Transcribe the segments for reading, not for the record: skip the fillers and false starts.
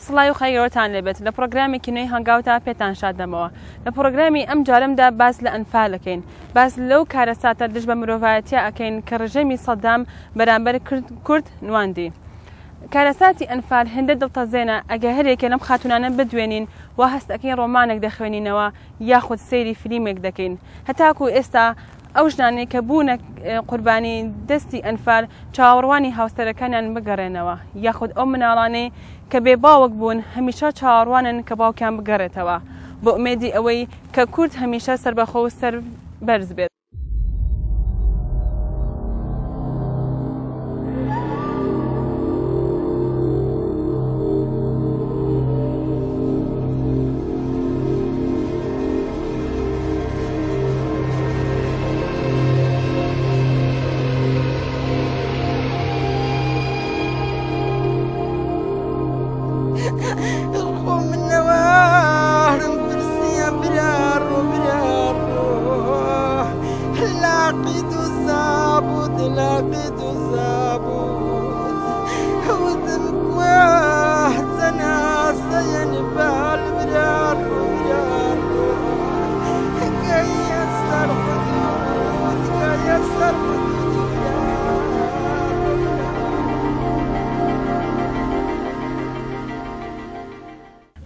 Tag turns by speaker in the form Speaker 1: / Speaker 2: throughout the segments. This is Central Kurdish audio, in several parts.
Speaker 1: سڵاوی خوای گەورەتان لێبێت لە پڕۆگرامێکی نوێی هەنگاودا پێتان شاد دەمەوە لە پڕۆگرامی ئەم جارەمدا باس لە ئەنفال ئەکەین باس لەو کارەساتە دژ بە مرۆڤایەتیە ئەکەین کە ڕژێمی سەدام بەرامبەر کورد نواندی کارەساتی ئەنفال هێندە دڵتەزێنە ئەگەر هەرێکێ لەم خاتونانە بدوێنین وا هەست ئەکەین ڕۆمانێک دەخوێنینەوە یاخود سەیری فلیمێک دەکەین هەتاکو ئێستا ئەو ژنانەی کە بوونە قوربانی دەستی ئەنفال چاوەڕوانی هاوسەرەکانیان بگەڕێنەوە یاخود ئەو مناڵانەی کە بێ باوک بوون هەمیشە چاوەڕوانن کە باوکیان بگەڕێتەوە بۆ ئومێدی ئەوەی کە کورد هەمیشە سەربەخۆ و سەر بەرز بێت.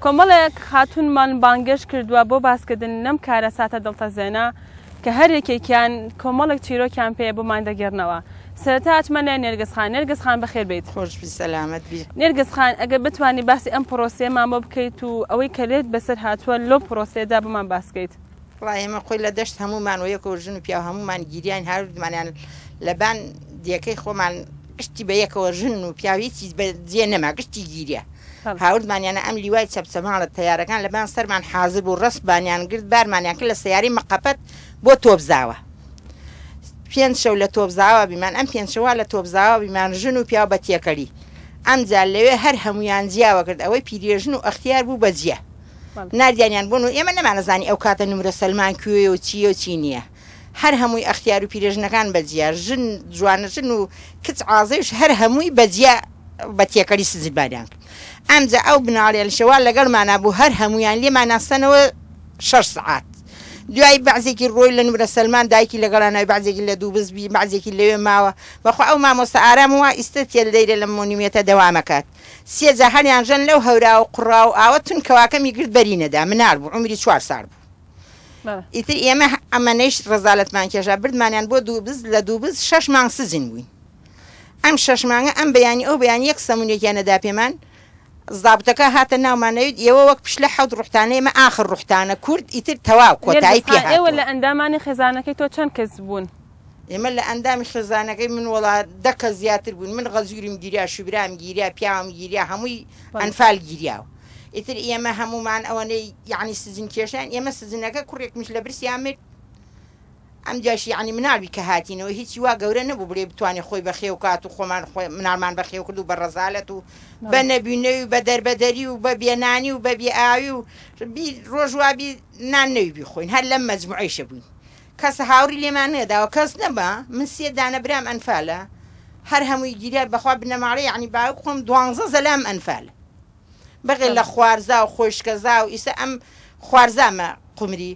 Speaker 1: کۆمەڵێک خاتوونمان بانگێشت کردووە بۆ باسکردن لەم کارەساتە دڵتەزێنە کە هەر یەکێکیان کۆمەڵێک چیرۆکیان پێیە بۆمان دەگێڕنەوە. سەرەتا ئەچمە لای نێرگز خان. نێرگز خان بەخێر بێیت.
Speaker 2: خۆش بی سەلامەت بی.
Speaker 1: نێرگز خان ئەگەر بتوانی باسی ئەم پرۆسەیەمان بۆ بکەیت و ئەوەی کە لێت بەسەر هاتووە لەو پرۆسەیەدا بۆمان باس بکەیت.
Speaker 2: وەڵا ئێمە خۆی لە دەشت هەموومان وە یەکەوە ژن و پیاو هەموومان گیریاین هاوردمانیان لە بان دێکەی خۆمان گشتی بە یەکەوە ژن و پیاو هیچی بە جێ نەما گشتی گیریا هاوردمانیانە ئەم لیوای چەپچەماڵە تەیارەکان لە بان سەرمان حازر بوو ڕەسبانیان گرت بارمانیان کرد لە سەیارەی مەقەپەت بۆ تۆپزاوە پێنج شەو لە تۆپزاوە بیمان ئەم پێنج شەوە لە تۆپزاوە بیمان ژن و پیاو بە تێکەڵی ئەمجا لەوێ هەر هەمویان جیاوە کرد ئەوەی پیرێژن و ئەختیار بوو بە جیا ناردیانیان بۆن و ئێمە نەمانەزانی ئەو کاتە نمرە سەلمان کوێیە و چییە و چی نییە هەر هەمووی ئەختیار و پیرێژنەکان بە جیا ژن جوانە ژن و کچ عازەیش هەر هەمووی بە جیا بە تێکەڵی سزیباریان کرد ئەمجا ئەو بناڵیانیشە وا لەگەڵمانا بوو هەر هەموویان لێمانا سەنەوە شەش سەعات دوای بەعزێکی ڕۆی لە نمرە سەلمان دایکی لەگەڵا ناوی بەعزێکی لە دووبز بی بەعزێکی لەوێ ماوە بەخوا ئەو مامۆستا ئارام وا ئیستە تێل دەیرە لە مۆنیمێتە دەوامەکات سێ جا هەڵیان ژەن لەو هەورا و قوڕا و ئاوە تون کەواکەمی گرت بەری نەدا منال بوو عومری چوار ساڵ بوو ئیتر ئێمە ئەمەنەیش ڕەزالەتمان کێشا بردمانیان بۆ دووبز لە دووبز شەش مانگ سجن بووین ئەم شەش مانگە ئەم بەیانی ئەو بەیانی یەک سەمونێکیان نەدا پێمان زابتەکە هاتە ناومان نەوید ئێوە وەک پشلە حەوت ڕوحتانە ئێمە ئاخر ڕوحتانە کورد ئیتر تەواو کۆتایی
Speaker 1: نێرگز
Speaker 2: پێ
Speaker 1: خان ئێوە
Speaker 2: هاتووە.
Speaker 1: لە ئەندامانی خێزانەکەی تۆ چەند کەس بوون؟
Speaker 2: ئێمە لە ئەندامی خێزانەکەی من وەڵا دە کەس زیاتر بووین من غەزوریم گیریا شوبرام گیریا پیاوم گیریا هەمووی ئەنفال گیریاوە ئیتر ئێمە هەموومان ئەوەنەی یەعنی سجن کێشاین ئێمە سجنەکە کوڕێکمیش لە برسیا مرد ئەمجاش یەعنی مناڵ بی کە هاتینەوە هیچی وا گەورە نەبوو بڵێ بتوانێ خۆی بەخێو کات و خۆمان خۆی مناڵمان بەخێو کرد و بە ڕەزالەت و بە نەبینەوی و بە دەربەدەری و بە بێنانی و بە بێ ئاوی و بی ڕۆژ وابی نان نەوی بیخۆین هەر لەم مەجموعەیشە بووین کەس هاوڕی لێمان نەداوە کەس نەما من سێ دانە برام ئەنفالە هەر هەمووی گیرا بەخوا بنەماڵەی یەعنی باوک خۆم دوانزە زەلام ئەنفالە بەغێر لە خوارزا و خۆیشکەزا و ئیسە ئەم خوارزامە قومری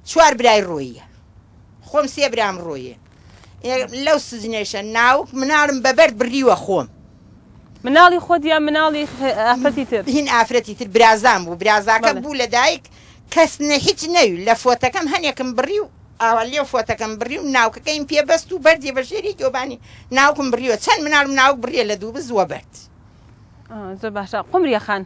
Speaker 2: چوار برای ڕۆییە خۆم سێ برام ڕۆیە لەو سجنێشە ناوک مناڵم بە بەرد بڕیوە خۆم.
Speaker 1: مناڵی خۆت یان مناڵی ئافرەتی تر؟
Speaker 2: هین ئافرەتی تر برازام بوو برازاکە بوو لە دایک کەس نە هیچ نەوی لە فۆتەکەم هەنێکم بڕی و ئاوا لێو فۆتەکەم بڕی و ناوکەکەیم پێ بەست و بەردێ بە ژێری گۆبانی ناوکم بڕیوە چەند مناڵم ناوک بڕیە لە دووبز وە بەرد.
Speaker 1: زۆر باشە قومریە خان.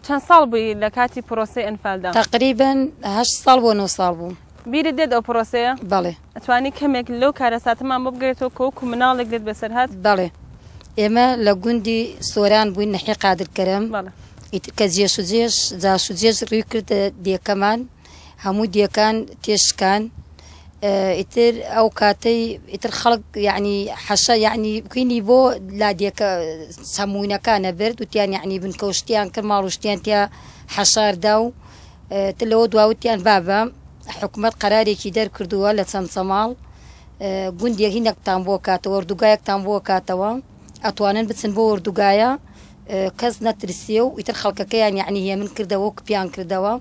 Speaker 1: چەند ساڵ بووی لە کاتی پرۆسەی ئەنفالدا؟
Speaker 3: تەقریبەن هەشت ساڵ بۆ نۆ ساڵ بووم.
Speaker 1: بیرت دێت ئەو پرۆسەیە؟
Speaker 3: بەڵێ.
Speaker 1: ئەتوانی کەمێک لەو کارەساتەمان بۆ بگەرێتەوە کە وەکو مناڵێک لێت بەسەر هات؟
Speaker 3: بەڵێ. ئێمە لە گوندی سۆران بووین نەحیەی قادر کەرەم.
Speaker 1: بەڵێ.
Speaker 3: ئیتر کە جێش و جێش، جاش و جێش ڕووی کردە دێکەمان، هەموو دێکان تێشکان. ئیتر ئەو کاتەی ئیتر خەڵک یەعنی حەشە یەعنی بکینی بۆ لادێکە سەموونەکانە برد وتیان یەعنی بنکەوشتیان کرد ماڵ و شتیان تیا حەشار دا و تر لەوە دوا وتیان بابە حکومەت قەرارێکی دەرکردووە لە چەمچەماڵ گوندێک هینەکتان بۆ کاتەوە ئۆردوگایەکتان بۆ کاتەوە ئەتوانن بچن بۆ ئۆردوگایە. کەس نەترسێ و ئیتر خەڵکەکەیان یەعنی هێمن کردەوە و کپیان کردەوە.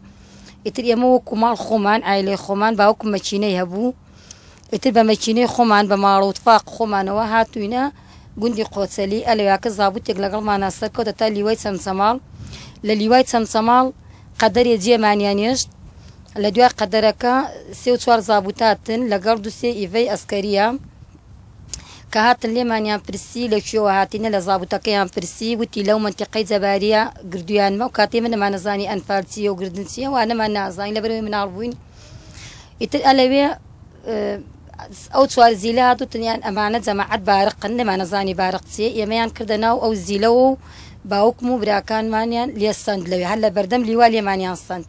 Speaker 3: ئیتر ئێمە وەکو ماڵ خۆمان عایلەی خۆمان باوکم مەکینەی هەبوو ئیتر بە مەکینەی خۆمان بە ماڵ و تفاق خۆمانەوە هاتووینە گوندی قۆچەلی ئەلەویاکە زابوتێک لەگەڵمانا سەرکەوتە تا لیوای چەمچەماڵ لە لیوای چەمچەماڵ قەدەرێ جێمانیان هێشت لە دوای قەدەرەکە سێ و چوار زابوتاتن لەگەڵ دوو سێ ئیڤەی ئەسکەریە کە هاتن لێمانیان پرسی لە کوێوە هاتینە لە زابوتەکەیان پرسی وتی لەو مەنتیقەی جەباریە گردویانمە ئەو کاتەی من نەمانەزانی ئەنفال چیە و گردن چیە وانەمان نازانی لەبەرئەوەی مناڵ بووین ئیتر ئەلەوێ ئەو چوار زیلە هات وتنیان ئەمانە جەماعەت بارقن نەمانەزانی بارق چیە ئێمەیان کردە ناو ئەو زیلەوە و باوکم و براکانمانیان لێ سەند لەوێ هەر لە بەردەم لیوا لێمانیان سەند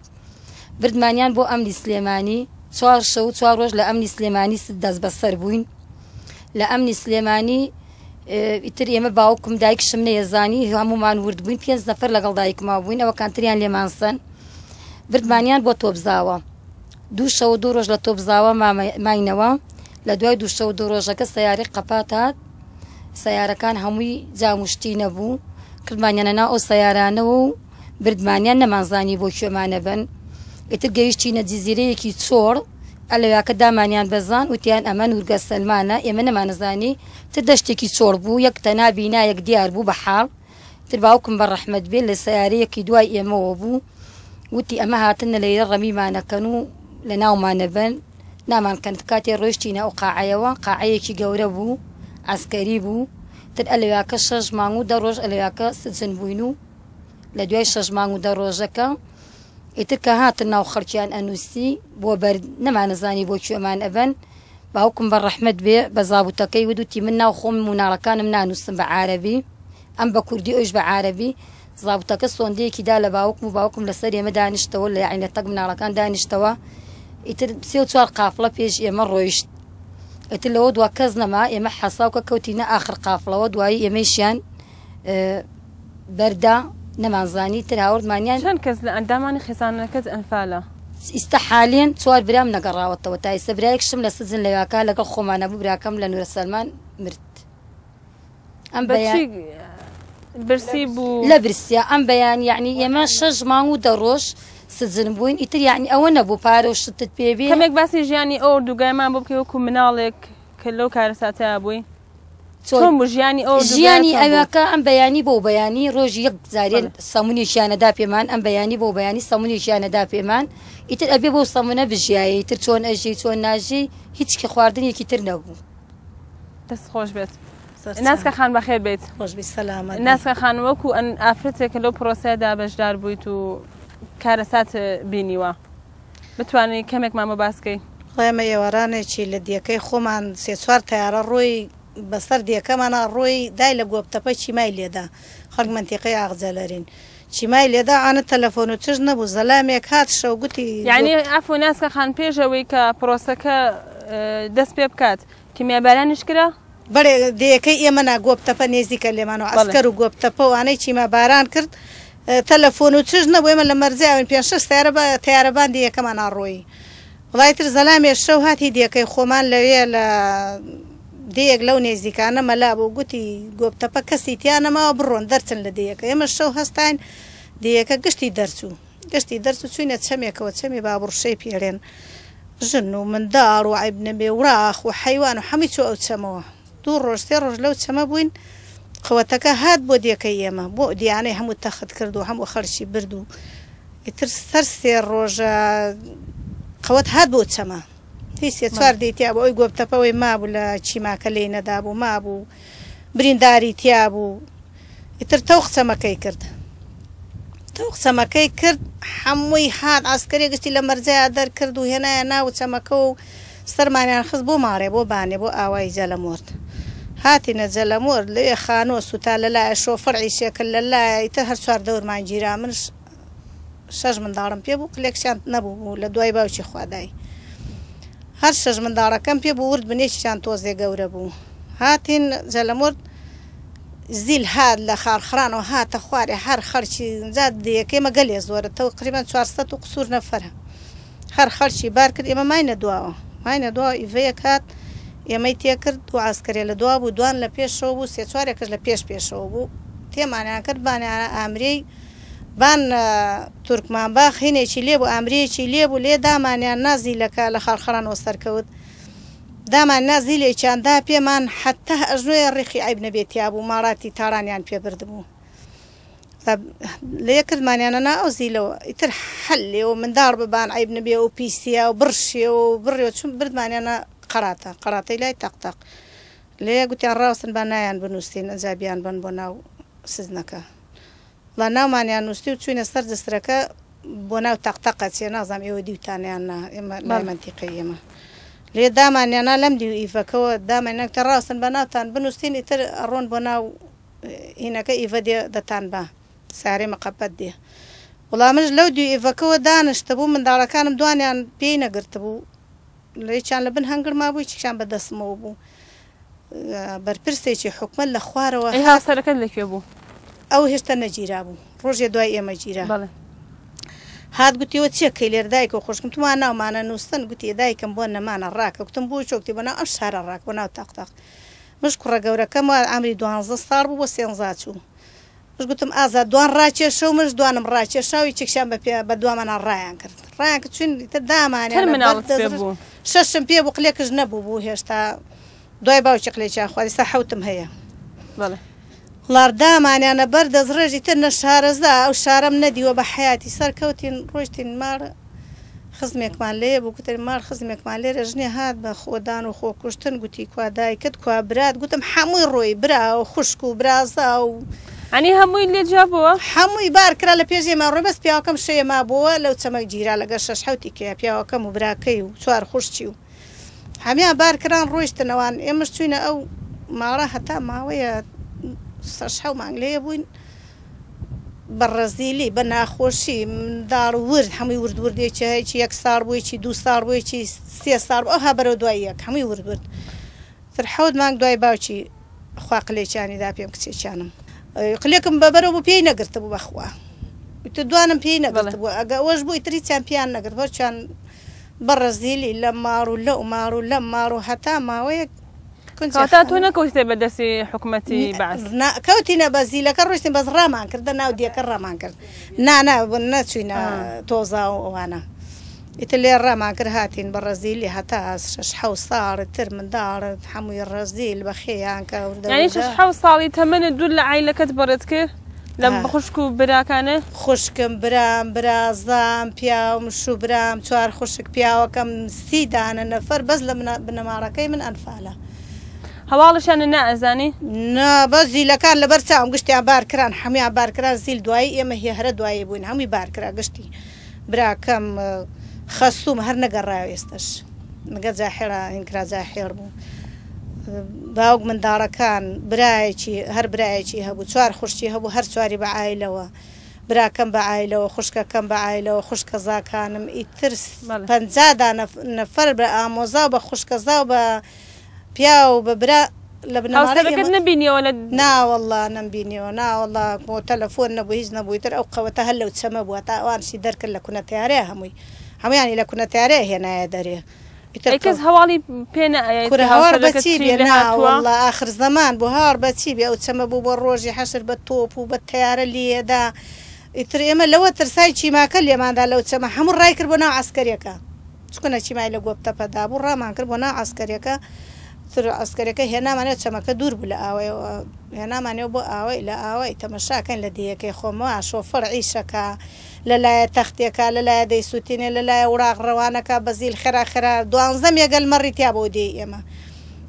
Speaker 3: بردمانیان بۆ ئەمنی سلێمانی چوار شەو و چوار ڕۆژ لە ئەمنی سلێمانی دەستبەسەر بووین لە ئەمنی سلێمانی ئیتر ئێمە باوکم دایکشم نەیەزانی هەمومان ورد بووین پێنج نەفەر لەگەڵ دایکما بووین ئەوە کانتریان لێمان سەن بردمانیان بۆ تۆپزاوە دوو شەو و دوو ڕۆژ لە تۆپزاوە ماینەوە لە دوای دوو شەو و دوو ڕۆژەکە سەیارەی قەپات هات سەیارەکان هەمووی جاموشتی نەبوو کردمانیانە ناو ئەو سەیارانەوە و بردمانیان نەمانزانی بۆ کوێمانە بەن ئیتر گەیشتینە جزیرەیەکی چۆڕ ئەلەویاکە دامانیان بەزان وتیان ئەمە نورگە سەلمانە ئێمە نەمانەزانی تر دەشتێکی چۆڕ بوو یەک تەنا بینایەک دیار بوو بە حاڵ تر باوکم بە ڕەحمەت بێ لە سەیارەیەکی دوای ئێمەوە بوو وتی ئەمە هاتنە لەیرە ڕەمیمانەکەن و لە ناومانە بەن نامان کەن کاتێ ڕۆیشتینە ئەو قاعەیەوە قاعەیەکی گەورە بوو عەسکەری بوو تر ئەلەویاکە شەش مانگ و دە ڕۆژ ئەلەویاکە سجن بووین و لە دوای شەش مانگ و دە ڕۆژەکە ئیتر کە هاتن ناو خەڵکیان ئەنووسی بۆ بەر نەمانەزانی بۆ کوێمان ئەبەن باوکم بە ڕەحمەت بێ بە زابوتەکەی وت وتی من ناو خۆم مناڵەکانم نانووسم بە عارەبی ئەم بە کوردی ئەویش بە عارەبی زابوتەکە سۆندەیەکی دا لە باوکم و باوکم لەسەر ئێمە دانیشتەوە لە یاعنی لە تەک مناڵەکان دانیشتەوە ئیتر سێ و چوار قافڵە پێش ئێمە ڕۆیشت ئیتر لەوە دوا کەس نەما ئێمە حەساوکە کەوتینە ئاخر قافڵەوە دوایی ئێمەیشیان بەردا نەمانزانی تر هاوردمانیان.
Speaker 1: چەند کەس لە ئەندامانی خێزانەکەت ئەنفالە؟
Speaker 3: ئیستا حالێن چوار برام نەگەڕاوەتەوە تا ئیستا برایەکشم لە سجن لەویاکە لەگەڵ خۆمانا بوو براکەم لە نورە سەلمان مرد ئەم بەیان
Speaker 1: برسی بوو
Speaker 3: لە برسیا ئەم بەیان یعنی ئێمە شەش مانگ و دە ڕۆژ سجن بووین ئیتر یعنی ئەوە نەبوو پارە و شتت پێ بێ
Speaker 1: کەمێک باسی ژیانی ئەو ئۆردوگایمان بۆ بکەی وەکو مناڵێک کە لەو کارەساتەیا بووی چۆن بوو ژیانی ئەو
Speaker 3: ژیانی ئەوەکە ئەم بەیانی بۆ بەیانی ڕۆژی یەک جارێ سەمونێکیان ئەدا پێمان ئەم بەیانی بۆ بەیانی سەمونێکیان ئەدا پێمان ئیتر ئەبێ بەو سەمونە بژیایە ئیتر چۆن ئەژی چۆن ناژی هیچ کە خواردنێکی تر نەبوو.
Speaker 1: دەست خۆش بێت ناسکە خان بەخێر بێیت.
Speaker 4: خۆش بی سەلامەت بی.
Speaker 1: ناسکە خان وەکو ئەن ئافرەتێک کە لەو پرۆسەیەدا بەشدار بوویت و کارەسات بینیوە بتوانی کەمێکمان بۆ باس کەی؟
Speaker 4: وەڵا ئێمە ئێوارانێکی لە دێکەی خۆمان سێ چوار تەیارە ڕۆی بەسەر دێکەمانا ڕۆی دای لە گۆپتەپە چیمای لێدا خەڵک مەنتیقەی ئاغجەلەرین چیمای لێدا ئانە تەلەفۆن و چش نەبوو زەلامێک هات شەو گوتی
Speaker 1: یانی عەفو ناسکە خان پێش ئەوەی کە پرۆسەکە دەست پێ بکات کیمیابارانیش کرا؟
Speaker 4: بەڵێ دێیەکەی ئێمە نا گۆپتەپە نێزیکە لێمانەوە عەسکەر و گۆپتەپە و ئانەی چیما باران کرد تەلەفۆن و چش نەبوو ئێمە لە مەرزیاوین پێنج شەش سەیارە بە تەیارە بان دێیەکەمان ئاڕۆیی وەڵا ئیتر زەلامێ شەو هات هی دێکەی خۆمان لەوێ لە دێیەک لەو نێزیکانە مەلا بوو گوتی گۆپتەپە کەسی تیا نەماوە بڕۆن دەرچن لە دێیەکە ئێمە شەو هەستاین دێیەکە گشتی دەرچوو گشتی دەرچوو چووینە چەمێکەوە چەمی بابڕشەی پێڵێن ژن و منداڵ و عەیب نەبێ وراخ و حەیوان و حەمووی چوو ئەو چەمەوە. دوو ڕۆژ سێ ڕۆژ لەو چەمە بووین، قوەتەکە هات بۆ دێکەی ئێمە، بۆ دیانەی هەموو تەخت کرد و هەموو خەڵکی برد و ئیتر سەر سێ ڕۆژە قوەت هات بۆ چەمە. هی سێ چوار دێی تیا بوو، ئەوی گۆپتەپەوەی مابوو لە چیماکە لێی نەدابوو مابوو، برینداری تیا بوو. ئیتر تەوق چەمەکەی کرد. تەوق چەمەکەی کرد، حەمووی هات عەسکەرێ گشتی لە مەرجەیا دەرکرد و هێنایە ناو چەمەکە و سەرمانیان خست بۆ ماڵێ، بۆ بانێ، بۆ ئاوایی جەلەمۆرد. هاتینە جەلەمۆرد، لەوێ خانووە سووتا لە لایە، شۆفڕ ئیشێ کرد لە لایە، ئیتر هەر چوار دەورمان گیرا. منش شەش منداڵم پێ بوو، کلێکشیان نەبوو بوو لە دوای باوکی خوادای. هەر شەش منداڵەکەم پێ بوو، ورد بن یەکیشیان تۆزێ گەورە بوو. هاتین جەلەمۆرد، زیل هات لە خاڕخڕانەوە هاتە خوارێ هەر خەڵکی جا دێیەکە ئێمە گەلێ زۆرە تەقریبەن 400 و قسوور نەفەرە هەر خەڵکی بار کرد ئێمە ماینە دواوە ماینە دواوە ئیڤەیەک هات ئێمەی تێکرد دوو عەسکەرێ لە دوا بوو دوان لە پێشەوە بوو سێ چوارێکش لە پێش پێشەوە بوو. تێمانیان کرد بانیانە ئامرێی بان تورکمان باخ هینێکی لێ بوو ئامرێیەکی لێ بوو لێ دامانیان نا زیلەکە لە خاڵخەڵانەوە سەرکەوت دامان نا زیلێکیان دا پێمان حەتتا ئەژنۆیە ڕیخی عەیب نەبێ تیا بوو ماڵاتی تاڵانیان پێ بردبوو لێ کردمانیانە نا ئەو زیلەوە ئیتر حەلێ و منداڵ ببان عەیب نەبێ و پیسیە و بڕشێ و بڕێ چون بردمانیانە قەراتە قەراتەی لای تەق تەق لێ گوتیان ڕاوستن با نایان بنووسین ئەجا بیان بەن بۆ ناو سجنەکە وەڵا ناومانیان نووستی و چووینە سەر جسرەکە بۆ ناو تەق تەق ئەچێ نازانم ئێوە دیوتانە یان نا ئێمە لای مەنتیقەی ئێمە لێ دامانیان نا لەم دیو ئیڤەکەوە دامانیان گوتیان ڕاوستن با ناوتان بنووسین ئیتر ئەڕۆن بۆ ناو هینەکە ئیڤە دێ دەتان با سارەی مقەپەت دێ وەڵا منش لەو دیو ئیڤەکەوە دانشتبووم منداڵەکانم دوانیان پێی نەگرتبوو لە یەکیان لە بن هەنگڵ مابوو یەکێکیان بە دەستمەوە بوو بەرپرسێکی حکومەت لە خوارەوە
Speaker 1: ئەی
Speaker 4: هات.
Speaker 1: هاوسەرەکەت لە کوێ بوو؟
Speaker 4: ئەو هێشتا نەگیرابوو ڕۆژێ دوای ئێمە گیرا.
Speaker 1: بەڵێ.
Speaker 4: هات گوتی ئەوە چیە کەی لێرە دایکە و خوشکم وتم وا ناومانە نووستن گوتی دایکم بۆ نەمانە ڕاکە گوتم بۆ چۆ گوتی بۆ ناو ئەم شارە ڕاکە بۆ ناو تاق تاق مش کوڕە گەورەکەم وا عەمری دوانزە ساڵ بوو بۆ سێنزا چوو مش گوتم ئازاد دوان ڕاکێشە و منش دوانم ڕاکێشا و یەکێکشیان بە پێ بە دوامانا ڕایان کرد ڕایان کرد چوین ئیتر
Speaker 1: چەند
Speaker 4: دامانیانە بەر
Speaker 1: مناڵت پێ
Speaker 4: دەست
Speaker 1: بوو؟
Speaker 4: شەشم پێ بوو قلێکش نەبوو بوو هێشتا دوای باوکی قلێکیان خوارد ئیستا حەوتم هەیە.
Speaker 1: بەڵێ.
Speaker 4: وڵار دامانیانە بەر دەستڕێژ ئیتر نە شارەزا ئەو شارەم نەدیوە بە حەیاتی سەر کەوتین ڕۆیشتین ماڵ خزمێکمان لێ بوو گوتم ماڵ خزمێکمان لێرە ژنێ هات بە خۆدان و خۆکوشتن گوتی کوا دایکت کوا برات گوتم حەمووی ڕۆی برا و خوشک و برازا و
Speaker 1: یانی هەمووی لێ جیا بۆوە؟
Speaker 4: حەمووی بار کرا لە پێش ئێمە ڕۆی بەس پیاوەکەم شەوێ مابۆوە لەو چەمەک گیرا لەگەڵ شەش حەوتی کەیا پیاوەکەم و براکەی و چوار خوشکی و هەمیان بار کران ڕۆیشتن ئەوان ئێمەش چوینە ئەو ماڵە هەتا ماوەیە شەش حەو مانگ لێ بووین بە ڕەزیلی بە ناخۆشی منداڵ ورد هەمووی ورد ورد یەکی هەیەکی یەک ساڵ بوو یەکی دوو ساڵ بوو یەکی سێ ساڵ بوو ئەوها بەرەو دوای یەک هەمووی ورد ورد تر حەوت مانگ دوای باوکی خوا قلێکیانی دا پێم کچێکیانم قلێکم بە بەرەو بوو پێی نەگرتبوو بەخوا ئیتر دوانم پێی نەگرتبوو ئەگە ئەوەش بوو ئیتر هیچیان پێیان نەگرت هەرچیان بە ڕەزیلی لەم ماڵ و لەو ماڵ و لەم ماڵ و هەتا ماوەیەک کونجێ
Speaker 1: کەواتە تۆ
Speaker 4: خانوو.
Speaker 1: نەکەوتیتە بە دەستی حکومەتی بەعس؟
Speaker 4: نا کەوتینە بە زیلەکە ڕۆیشتین بەس ڕامان کرد دە ناو دێکە ڕامان کرد نا نا نەچوینە تۆزا و ئەوانە ئیتر لێ ڕامان کرد هاتین بە ڕەزیلی هەتا شەش حەوت ساڵ تر منداڵ هەمووی ڕەزیل بەخێیان کە وردە
Speaker 1: یانی شەش
Speaker 4: وردە.
Speaker 1: حەوت ساڵی تەمەنت دوور لە عایلەکەت بەڕێت کرد؟ لە خوشک و براکانت؟
Speaker 4: خوشکم برام برازام پیاوم شوبرام چوار خوشک پیاوەکەم سی دانە نەفەر بەس لە بنەماڵەکەی من ئەنفالە.
Speaker 1: هەواڵشیان نا ئەزانی؟
Speaker 4: نا بەس زیلەکان لەبەر چاوم گشتیان بار کران حەمویان بار کران زیل دوایی ئێمە هی هەرە دوایی بووین هەمووی بار کرا گشتی براکەم خەسووم هەر نەگەڕایەوە ئێستەش نگە جاحێڵا هین کرا جاحێڵ بوو باوک منداڵەکان برایەکی هەر برایەکی هەبوو چوار خوشکی هەبوو هەر چواری بە عایلەوە براکەم بە عایلەوە خوشکەکەم بە عایلەوە خوشکەزاکانم ئیتر 50 دانە نەفەر بە ئامۆزا و بە خوشکەزا و بە پیاو و بە برا لە بنەماڵەی
Speaker 1: هاوسەرەکەت
Speaker 4: ئێمە
Speaker 1: نەبینیەوە لە.
Speaker 4: نا وەڵا نەمبینیەوە نا وەڵا بۆ تەلەفۆن نەبوو هیچ نەبوو ئیتر ئەو قەوەتە هەر لەو چەمە بوو هەتا ئەوانشی دەرکرد لە کونە تەیارەیە هەمووی هەموویانی لە کونە تەیارەیە هێنایە دەرێ ئیتر
Speaker 1: ئەی کەس
Speaker 4: قەو.
Speaker 1: هەواڵی پێ نەئەیەیت
Speaker 4: کورە
Speaker 1: کە
Speaker 4: هاوار بە
Speaker 1: هاوسەرەکەت
Speaker 4: چی
Speaker 1: چی
Speaker 4: بێ
Speaker 1: لێ
Speaker 4: نا
Speaker 1: هاتووە؟
Speaker 4: وەڵا ئاخر زەمان بوو هاوار بە چی بێ ئەو چەمە بوو بۆ ڕۆژی حەشر بە تۆپ و بە تەیارە لێیەدا ئیتر ئێمە لەوە ترسای چیماکە لێماندا لەو چەمە هەموو ڕای کرد بۆ ناو عەسکەریەکە چونکە نەچیمای لە گۆپتەپە دابوو ڕامان کرد بۆ ناو عەسکەریەکە تر عەسکەریەکە هێنامانەوە چەمەکە دوور بوو لە ئاوایەوە هێنامانەوە بۆ ئاوای لە ئاوای تەمەشا کەین لە دێیەکەی خۆمەوە شۆفەر عیشەکە لە لایە تەختێکە لە لایە دەیسوتینێ لە لایە وراق ڕەوانەکە بە زیل خێرا خێرا دوانزە مێگەل مەڕی تیا بۆ دێی ئێمە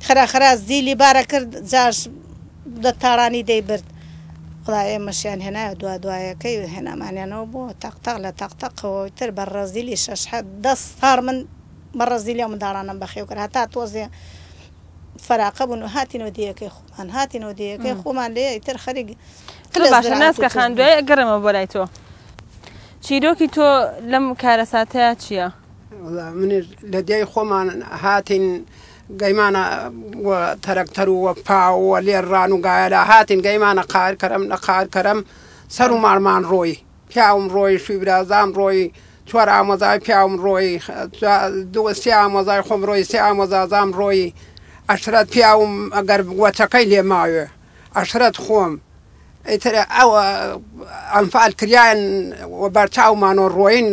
Speaker 4: خێرا خێرا زیلی بارە کرد جاش دە تاڵانی دەیبرد وەڵا ئێمەشیان هێنایە دوا دوایەکەی هێنامانیانەوە بۆ تەق تەق لە تەق تەقەوە تر بە ڕەزیلی شەش حەت دە ساڵ من بە ڕەزیلی ئەو منداڵانەم بەخێو کرد هەتا تۆزێ فەراقە بوون و هاتینەوە دێیەکەی خۆمان هاتینەوە دێیەکەی خۆمان لێ ئیتر خەریک
Speaker 1: زۆر باشە ناسکە خان دوای ئەگەڕێمەوە بۆ لای تۆ چیرۆکی تۆ لەم کارەساتەیا چییە؟
Speaker 5: وەڵا منیش لە دێی خۆمان هاتین گەیمانە وە تەرەکتەر و وە پا و وە لێران و گایەلا هاتین گەیمانە قار کەرەم لە قار کەرەم سەر و ماڵمان ڕۆی پیاوم ڕۆی شوی برازام ڕۆی چوار ئامۆزای پیاوم ڕۆی دوو سێ ئامۆزای خۆم ڕۆی سێ ئامۆزازام ڕۆی ئەشرەت پیاوم ئەگەر وەچەکەی لێ ماوێ ئەشرەت خۆم. ئیتر ئەو ئەنفال کریان و بەرچاومان و ڕۆین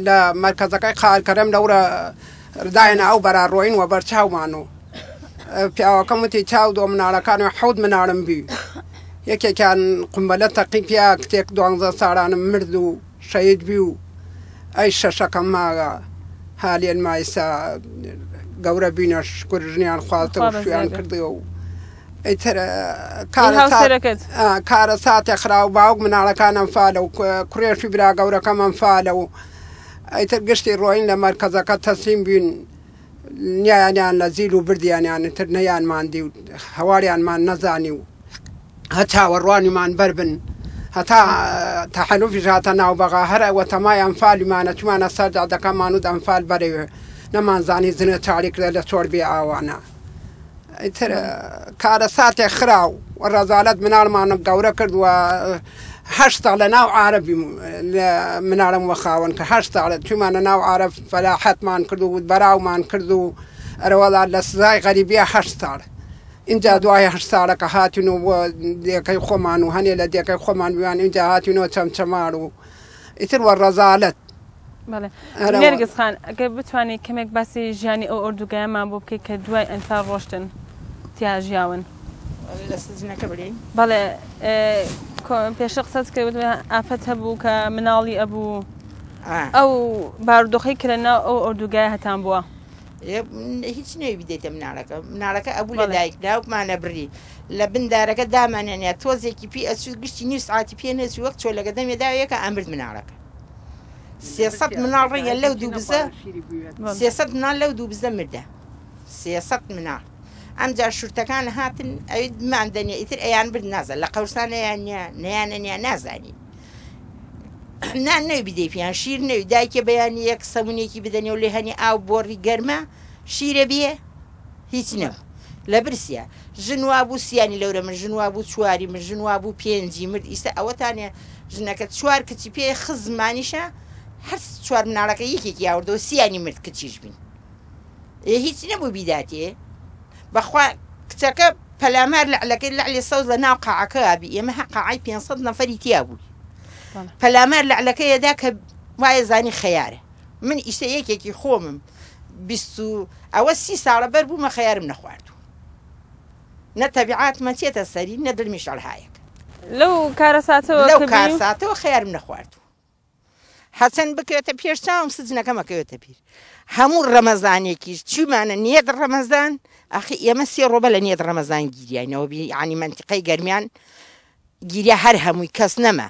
Speaker 5: لە مەرکەزەکەی قارکەرەم لەورە دایەنە ئەو بەرا ڕۆین و بەرچاومان و پیاوەکەم وتی چاو دۆ مناڵەکان و حەوت مناڵم بی یەکێکیان قومبەلە تەقی پیا کتێک دوانزە ساڵانم مرد و شەهید بی و ئەی شەشەکەم ماگە هالێن مایسا گەورە بینە شکر ژنیان خواستە و شویان کردەوە و ئیتر کارەساتێ خراو باوک مناڵەکان ئەنفالە و کوڕێکی برا گەورەکەم ئەنفالە و ئیتر گشتی ڕۆین لە مەرکەزەکە تەسلیم بووین نیانیان لە زیل و بردیانیان تر نەیانماندی و هەواریانمان نەزانی و هە چاوەڕوانیمان بەربن هەتا تەحەلوفیش هاتە ناو بەغا هەر ئەوە تەمای ئەنفالیمانە چوومانە سەر جادەکەمان و ئەنفال بەرەوێ نەمانزانی زنە چاڵی کرا لە چۆر بێ ئاوانە ئیتر کارەساتێ خراو و ڕەزالەت مناڵمان گەورە کرد و هەشت ساڵ لە ناو عارەبی مناڵم وە خاوەن کە هەشت ساڵە چوومانە ناو عارەب فەلاحەتمان کرد و بەراومان کرد و ئەرەوەڵا لە سزای غەریبیە هەشت ساڵ ئینجا دوای هەشت ساڵەکە هاتین و بۆ دێکەی خۆمان و هەنێ لە دێکەی خۆمان بوان ئینجا هاتینەوە چەمچەماڵ و ئیتر وە ڕەزالەت.
Speaker 1: بەڵێ نێرگز خان ئەگەر بتوانی کەمێک باسی ژیانی ئەو ئۆردوگایەمان بۆ بکەیت کە دوای ئەنفال ڕۆشتن تیا ژیاون.
Speaker 2: لە سجنەکە بڵێین؟
Speaker 1: بەڵێ پێشتر قسەت کرد وتت ئافەت هەبوو کە مناڵی ئەبوو ئەو بارودۆخەی کە لەناو ئەو ئۆردوگایە هەتان بووە.
Speaker 2: هیچ نەوی بدەیتە مناڵەکە مناڵەکە ئەبوو لە دایک داوکمانە بڕی لە بن دارەکە دامانێنە تۆزێکی پێ ئەچوو گشتی نیو سعاتی پێ نەچوو وەک چۆلەکە دەمێ داویەکە ئەمرد مناڵەکە سێسەد مناڵ ڕەنگە لەو دوو بزە سێسەد مناڵ لەو دوو بزە مردە سێسەد مناڵ ئەمجا شورتەکان هاتن ئەوی مان دەنێ ئیتر ئەیان برد نازە لە قەورسان ئەیان نیە نەیانە نیە نازانی نان نەوی بدەی پیان شیر نەوی دایکە بەیانی یەک سەمونێکی بدەنێ و لێ هەنی ئاو بۆڕی گەرمە شیرە بیە هیچ نەبوو لە برسیا ژن وابوو سیانی لەورە من ژن وابوو چواری من ژن وابوو پێنجی مرد ئیستا ئەوەتانێ ژنەکە چوار کچی پێ خزمانیشە هەر چوار مناڵەکە یەکێکی ئاوردەوە سیانی مرد کچیش بین ئێ هیچ نەبوو بیداتێ بەخوا کچەکە پەلامار لەعلەکەی لەعلێ سەوز لە ناو قاعەکە بی ئێمە هە قاعەی 500 نەفەری تیا بووی پەلامار لەعلەکەیەدا کە وایە زانی خەیارە من ئیسە یەکێکی خۆمم بیست و ئەوە سی ساڵە بەر بوومە خەیارم نەخواردوو نە تەبیعاتمە چێتە سەری نە دڵمیش ئەڵهایەک
Speaker 1: لەو کارەساتەوە
Speaker 2: لەو کارساتەوە خەیارم نەخواردوو هەچەند بکەوێتە پێش چاوم سجنەکەم ئەکەوێتە بیر هەموو ڕەمەزانێکیش چیمانە نیەت ڕەمەزان ئەخی ئێمە سێ ڕۆبە لە نیەت ڕەمەزان گیریاینەوە بی یعنی مەنتیقەی گەرمیان گیریا هەر هەمووی کەس نەما